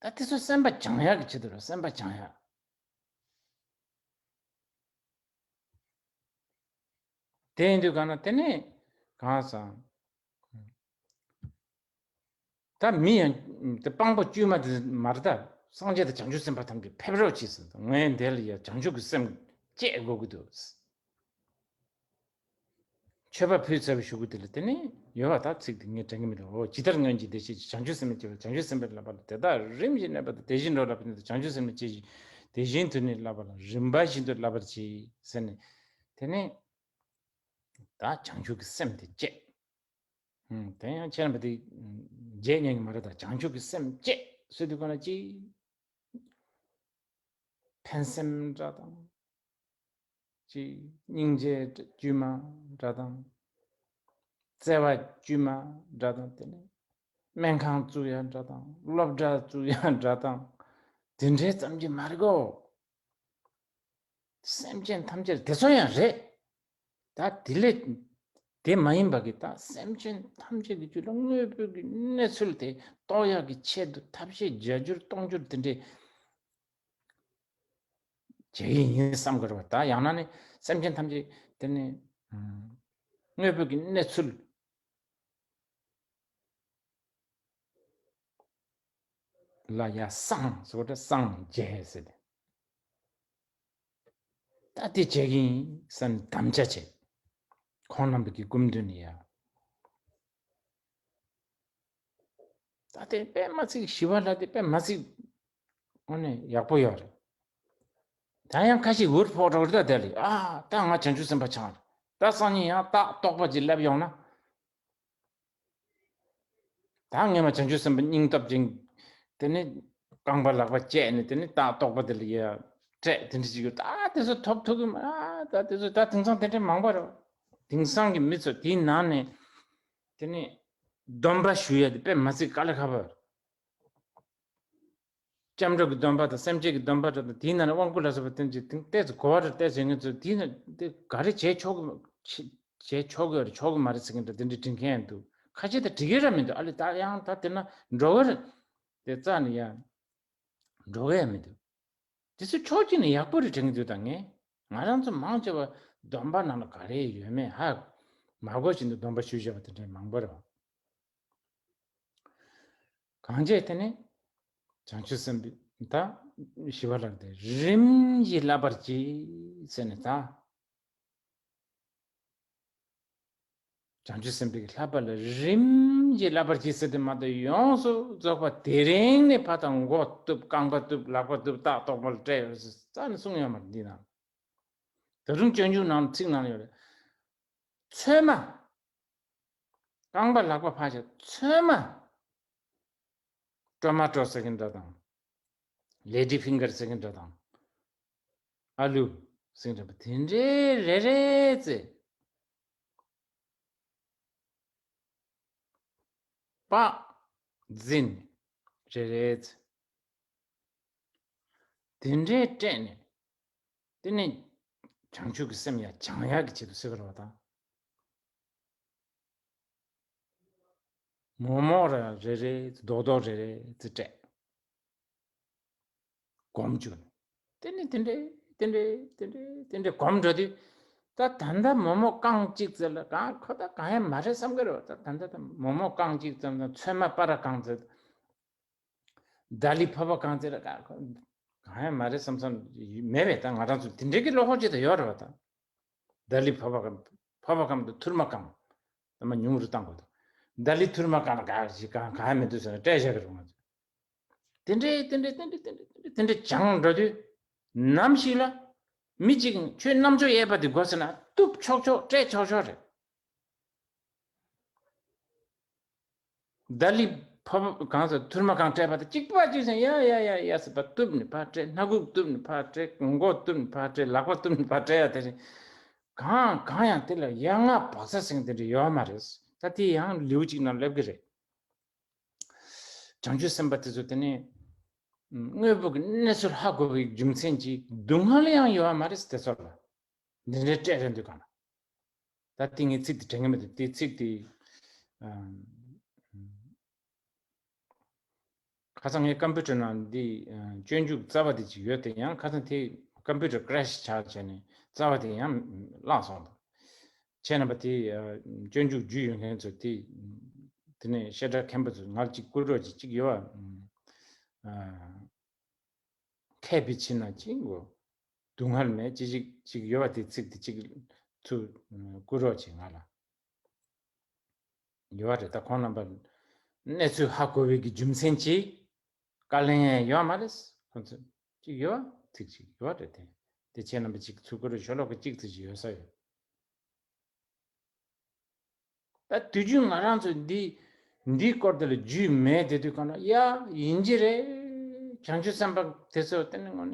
ད་དེ་ཚོ་སེམས་པ་བྱང་ཡག་གི་ཆེད་དུ་རེད། སེམས་པ་བྱང་ཡག། དེ་ཡིན་དུས་གང་ན་དེ་ནས་གང་སང་། ད་མི་ཡང་དེ་སྤང་པོ་དཀྱུས་མ་དེ་མ་རེད་ད། སངས་རྒྱས་དང་བྱང་ཆུབ་སེམས་དཔའ་ཐམས་ཅད་ཕེབས་རོགས་གྱིས་ཟེར། ངས་འདི་ལ་ཡ་བྱང་ཆུབ་ཀྱི་སེམས་བསྐྱེད་དགོས་ཀྱི་འདུག། མཆོད་པ་ཕུལ་ཚར་བའི་གཞུག་གུ་དེ་ལ་དེ་ནས་ཡོད་པ། ད་ཚིག་དེ་ངས་དྲན་གྱི་མི་འདུག། འོ་ཇི་ལྟར་སྔོན་གྱི་བདེ་གཤེགས་ཀྱིས། བྱང་ཆུབ་སེམས་ལ་སྐྱེས་པ། བྱང་ཆུབ་སེམས་དཔའི་བསླབ་པ་ལ། དེ་དག་རིམ་བཞིན་གནས་པ་དང་། དེ་བཞིན་འགྲོ་ལ་ཕན་ཕྱིར་དུ། བྱང་ཆུབ་སེམས་ལ་སྐྱེས་ཤིང་། དེ་བཞིན་དུ་ནི་བསླབ་པ་ལ། རིམ་པ་བཞིན་དུ་བསླབ་པར་གྱིས་ཟེར་ནས། དེ་ནས་ད་བྱང་ཆུབ་ཀྱི་སེམས་དེ་བསྐྱེད། ཨུམ། དེ་ཡང་ཁྱེད་རྣམ་པ་དེ་བརྗེད་ཉན་གྱི་མ་རེད་ད། བྱང་ཆུབ་ཀྱི་སེམས་བསྐྱེད་ཟེར་དུས་གང་ལ་ཅིག་ཕན་སེམས་འདྲ་དང་། ཅིག་སྙིང་རྗེ་དཀྱུས་མ་འདྲ་དང་། བརྩེ་བ་དཀྱུས་མ་འདྲ་དང་། དེ་ནས་སྨན་ཁང་བཙུགས་ཡ་འདྲ་དང་། སློབ་གྲྭ་བཙུགས་ཡ་འདྲ་དང་། དེ་འདྲའི་ཙམ་གྱིས་མ་རིག་གོ། སེམས་ཅན་ཐམས་ཅད་དེ་ཚོ་ཡང་རེད། ད་དེ་ལས་དེ་མ་ཡིན་པ་གི། ད་སེམས་ཅན་ཐམས་ཅད་ཀྱི་རྒྱུད་ལ་དངོས་པོ་གི་གནས་ཚུལ་དེ་རྟོགས་ཡག་གི་ཆེད་དུ་ཐབས་ཤེས་བརྒྱ་འགྱུར་སྟོང་འགྱུར་དེ་འདྲའི་བྱེད་ཀྱི་ཡིན་བསམ་དགོས་རེད་པ། ད་ཡང་ན་ནི་སེམས་ཅན་ཐམས་ཅད་དེ་ནི་དངོས་པོ་གི་གནས་ཚུལ་ལ་ཡ་སངས་ཟེར་བ་འདྲ། སངས་རྒྱས་ཟེར་ཏེ། ད་དེ་བྱེད་ཀྱི་ཡིན་བསམ་དམ་བཅའ་བྱེད། ཁོང་རྣམ་པ་གི་སྐུ་མདུན་ནས་ཡ། ད་དེ་དཔེ་མ་ཚིག་ཞི་བ་ལྷ་དེ་དཔེ་མ་ཚིག་དངོས་གནས་ཡག་པོ་ཡོད་རེད། ད་ཡང་ཁ་ཤས་འུར་ཕོག་འགྲོ་གི་རེད། ད་དེ་ལ་ཨ་ད་ང་བྱང་ཆུབ་སེམས་དཔའ་ཆགས་རེད། ད་སང་ཉིན་ཡང་རྟགས་རྟོགས་པ་ཅིག་སླེབས་ཡོང་ན། ད་སྔོན་མ་བྱང་ཆུབ་སེམས་དཔའ་སྙིང་སྟོབས་ཅན། དེ་ནི་རྐང་པ་ལག་པ་བཅད་ནས་དེ་ནི་རྟགས་རྟོགས་པ་དེ་ལ་ཡ་སྤྲད། དེ་འདྲ་ཅིག་ཡོད། ད་དེ་ཚོ་ཐོབ་ཐུབ་ཀྱི་མ་རེད། ད་དེ་ཚོ་ད་དེང་སང་དེ་འདྲ་མང་པོ་རེད། དེང་སང་གི་མི་ཚོ་དེའི་ནང་ནས་དེ་ནི་སྡོམ་པ་ཞུ་ཡ་དེ་དཔེ་མ་ཚིག་དཀའ་ལས་ཁག་པོ་རེད། སྐྱབས་འགྲོ་གི་སྡོམ་པ་དང་སེམས་བསྐྱེད་ཀྱི་སྡོམ་པ་དང་། དེའི་ནང་ནས་དབང་བསྐུར་ལ་སོགས་པ་དེ་ཚོ་ཏོག་ཙམ་གོ་བ་རེ་བལྟས་ཟེར་མཁན་ཚོ་དེའི་ནང་དེ་ག་རེ་བྱས་ཆོག་གི་བྱས་ཆོག་གི་རེད། ཆོག་གི་མ་རེད་ཟེར་མཁན་འདྲ་དེ་འདྲ་འདྲི་མཁན་ཡང་འདུག། ཁ་ཤས་ད་འགྲིག་གི་ར་མི་འདུག། ཨ་ལས་ད་ཡང་ད་དེ་ན་འགྲོ་གི་རེད། དེ་རྩ་ནས་ཡང་འགྲོ་གི་ཡང་མི་འདུག། དེ་ཚོ་ཕྱོགས་གཅིག་ནས་ཡག་པོ་རེད་དྲན་གྱི་འདུག། ད་ངས་ང་རང་ཚོ་མང་ཆེ་བ་སྡོམ་པ་ནང་ལ་ག་རེ་ཡོད་མེད་ཧ་མ་གོ་བཞིན་དུ་སྡོམ་པ་ཞུས་བཞག་པ་དེ་འདྲ་མང་པོ་རེད་བ། གང་བྱས་དེ་ནི་བྱང་ཆུབ་སེམས་དཔའི་ད་ཞི་བ་ལྷ་དེ་རིམ་གྱིས་བསླབ་པར་གྱིས་ཟེར་ནས། ད་བྱང་ཆུབ་སེམས་དཔའི་བསླབ་པ་ལ་རིམ་གྱིས་བསླབ་པར་གྱིས་ཟེར་དེ་མ་གཏོགས་ཡོངས་སུ་རྫོགས་པ་དེ་རིང་ནས་ཕར་ད་མགོ་གཏུབ། རྐང་པ་གཏུབ། ལག་པ་གཏུབ། རྟགས་རྟོགས་པ་ལ་སྤྲད་ཡོད་ཟེར་རྩ་ནས་གསུངས་ཡོད་མ་རེད། འདི་ན་ད་རུང་སྤྱོད་འཇུག་ནང་ཚིག་ནང་ཡོད་རེད། ཚོད་མ། རྐང་པ་ལག་པ་ཕར་བཞག། ཚོད་མ། ཊོ་མ་ཊོ་ཟེར་མཁན་འདྲ་དང་། ལེ་ཌི་ཕིང་གར་ཟེར་མཁན་འདྲ་དང་། ཨ་ལུ་ཟེར་མཁན་འདྲ་པ་དེ་འདྲའི་རེ་རེ་ཙེ། པ། འཛིན། རེ་རེ་ཙེ། དེ་འདྲའི་སྤྲད་ནས། དེ་ནས་བྱང་ཆུབ་ཀྱི་སེམས་ཡང་སྦྱང་ཡག་གི་ཆེད་དུ་ཟེར་བ་རེད་བ་ད། མོག་མོག་ར་རེ་རེ་ཙེ། རྡོག་རྡོག་རེ་རེ་ཙེ་སྤྲད། སྒོམ་བཅུག་ནས། དེ་ནས་དེ་འདྲའི་དེ་འདྲའི་དེ་འདྲའི་དེ་འདྲའི་སྒོམ་འགྲོ་དུས། ད་ད་ལྟ་མོག་མོག་རྐང་གཅིག་ཙམ་ལ་གང་ཁོ་ད་གང་ཡང་མ་རེད་བསམ་གི་རེད་བ། ད་ད་ལྟ་ད་མོག་མོག་རྐང་གཅིག་ཙམ་དང་ཚོད་མ་པ་ར་གང་ཙམ། ད་ལི་ཕོར་པ་གང་ཙམ་ལ་གང་གང་ཡང་མ་རེད་བསམ་བསམ་མེད་པས། ད་ང་རང་ཚོ་དེ་འདྲའི་གི་བློ་ཁོག་ཅིག་ད་ཡོད་རེད་བ་ད། ད་ལི་ཕོར་པ་གང་ཕོར་པ་གང་དང་ཐུར་མ་གང་། ད་མ་ཉུང་རུ་བཏང་དགོས་ད། ད་ལི་ཐུར་མ་གང་ལ་གང་ཞིག་གང་གང་ཡང་མི་འདུག་ཟེར་ན་སྤྲད་བཞག་གི་རེད་ང་ཚོ། དེ་འདྲའི་དེ་འདྲའི་དེ་འདྲའི་དེ་འདྲའི་དེ་འདྲའི་དེ་འདྲའི་སྦྱང་འགྲོ་དུས། ནམ་ཞིག་ལ་མི་གཅིག་ཁྱོད་རྣམ་ཅོག་གཡས་པ་དེ་དགོས་ཟེར་ན་གཏུབ་ཆོག་ཆོག་སྤྲད་ཆོག་ཆོག་རེད། ད་ལི་ཕོར་པ་གང་ཟེར་ཐུར་མ་གང་སྤྲད་པ་དེ་གཅིག་པ་གཅིག་ཟེར་ཡ་ཡ་ཡ་ཡ་ཟེར་བ། གཏུབ་ནས་ཕར་སྤྲད། སྣ་ཁུག་གཏུབ་ནས་ཕར་སྤྲད། མགོ་གཏུབ་ནས་ཕར་སྤྲད། ལག་པ་གཏུབ་ནས་ཕར་སྤྲད་ཡ་དེ་རེད། གང་གང་ཡང་དེ་ལ་ཡ་ང་བག་ཚ་ཟེར་མཁན་དེ་འདྲ་ཡོད་མ་རེད། ད་དེ་ཡང་ལེའུ་གཅིག་ནང་སླེབས་ཀྱི་རེད། བྱང་ཆུབ་སེམས་དཔའ་དེ་ཚོ་དེ་ནས་ དངོས་པོ་གི་གནས་ཚུལ་ཧ་གོ་བའི་རྒྱུ་མཚན་གྱིས་སྡུག་བསྔལ་ཡང་ཡོད་པ་མ་རེད་དེ་ཚོ་ལ། འདི་འདྲའི་སྤྲད་རན་འདུག་ག་ན། ད་དེ་ངས་ཚིག་དེ་དྲན་གི་མི་འདུག་དེ་ཚིག་དེ། ཁ་སང་ངའི་ཀམ་པུ་ཊར་ནང་འདི་སྤྱོད་འཇུག་རྩ་བ་དེ་ཅིག་ཡོད་དེ། ཡང་ཁ་སང་དེ་ཀམ་པུ་ཊར་ཀྲེཤ་ཆགས་བྱས་ནས་རྩ་བ་དེ་ཡང་བརླག་སོང་། ད་ཁྱེད་རྣམ་པ་དེ་སྤྱོད་འཇུག་རྒྱུས་ཡོད་མཁན་ཚོ་དེ། དེ་ནས་བཤད་གྲྭ་མཁན་པོ་ཚོ་ང་ལ་ཅིག་བསྐུར་རོགས་ཅིག་ཅིག་ཡོད་པ། མཁས་པའི་ཕྱིར་ན་ཅིག་གོ། སྡུག་བསྔལ་མེད་ཅི་ཞིག་ཅིག་ཡོད་པ་དེ་ཚིག་དེ་ཅིག་ཚུར་བསྐུར་རོགས་ཅིག་ང་ལ། ཡོད་རེད། ད་ཁོང་རྣམ་པ་གནས་ཚུལ་ཧ་གོ་བའི་གི་རྒྱུ་མཚན་གྱིས་བཀའ་ལན་ཡང་ཡོད་མ་རེད། ཁོང་ཚོ་ཅིག་ཡོད་པ་ཚིག་ཅིག་ཡོད་རེད་དེ། དེ་ཁྱེད་རྣམ་པ་ཅིག་ཚུར་བསྐུར་རོགས། ཤོ་ལོ་ཀ་གཅིག་ཙམ་ཅིག་ཡོད་ས་ཡོད། ད་དུས་རྒྱུན་ང་རང་ཚོ་འདི་འདིའི་སྐོར་དེ་ལ་རྒྱུས་མེད་དེ་དུས་གང་ན་ཡ་ཡིན་གྱི་རེད། བྱང་ཆུབ་སེམས་དཔའ་དེ་ཚོ་དེ་ནི་དངོས་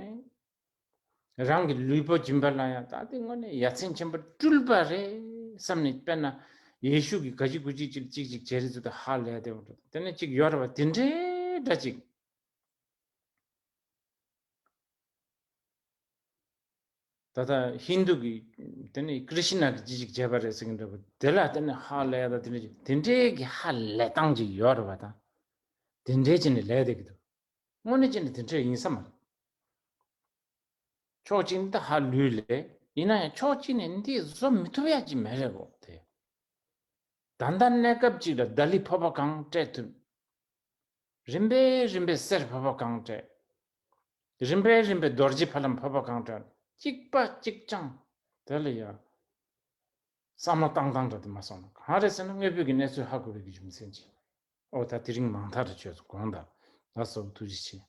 གནས་རང་གི་ལུས་པོ་སྦྱིན་པ་ལ་ཡང་ད་དེ་དངོས་གནས་ཡ་མཚན་ཆེན་པོ་སྤྲུལ་པ་རེད་བསམ་ནས། དཔེར་ན་ཡེ་ཤུ་གི་ག་ཅི་གུ་ཅི་ཅིག་ཅིག་ཅིག་བྱེད་རེད་ཚུལ་དུ་ཧ་ལས་དེ་འོ་དེ་ནས་ཅིག་ཡོད་རེད་བ། དེ་འདྲའི་འདྲ་ཅིག་ད་ལྟ་ཧིན་དུ་གི་དེ་ནི་ཀྲི་ཤི་ན་གི་ཅི་ཞིག་བྱས་པ་རེད་ཟེར་གྱི་འདྲ་པོ་དེ་ལ་དེ་ནི་ཧ་ལས་ད་དེ་འདྲ་ཅིག་དེ་འདྲའི་གི་ཧ་ལས་སྟངས་ཅིག་ཡོད་རེད་བ། ད་དེ་འདྲའི་ཅིག་ནི་ལས་བསྡད་ཀྱི་འདུག་དངོས་གནས་ཅིག་ནི་དེ་འདྲ་ཡིན་ས་མ་རེད། ཕྱོགས་གཅིག་ནི་ད་ཧ་ལུས་ལས་ཡིན་ན་ཡང་ཕྱོགས་གཅིག་ནས་འདི་བཟོ་མི་ཐུབ་ཡ་ཅིག་མེད་རེད་གོ། དེ་ད་ལྟ་གནས་སྐབས་གཅིག་ལ་ཏཱ་ལའི་ཕོར་པ་གང་སྤྲད་ཐུབ། རིམ་པས་རིམ་པས་གསེར་ཕོར་པ་གང་སྤྲད། རིམ་པས་རིམ་པས་རྡོ་རྗེ་ཕ་ལམ་ཕོར་པ་གང་སྤྲད། གཅིག་པ་གཅིག་རྐྱང་། དེ་ལ་ཡ་བསམ་བློ་བཏང་སྟངས་འདྲ་དེ་མ་སོང་ན་གང་རེད་ཟེར་ན། དངོས་པོའི་གི་གནས་ཚུལ་ཧ་གོ་བའི་གི་རྒྱུ་མཚན་གྱིས། ཨོ་ད་དེ་རིང་མང་ཐག་རེ་ཆོད་སོང་། དགོངས་དག་ལགས་སོ། ཐུགས་རྗེ་ཆེ།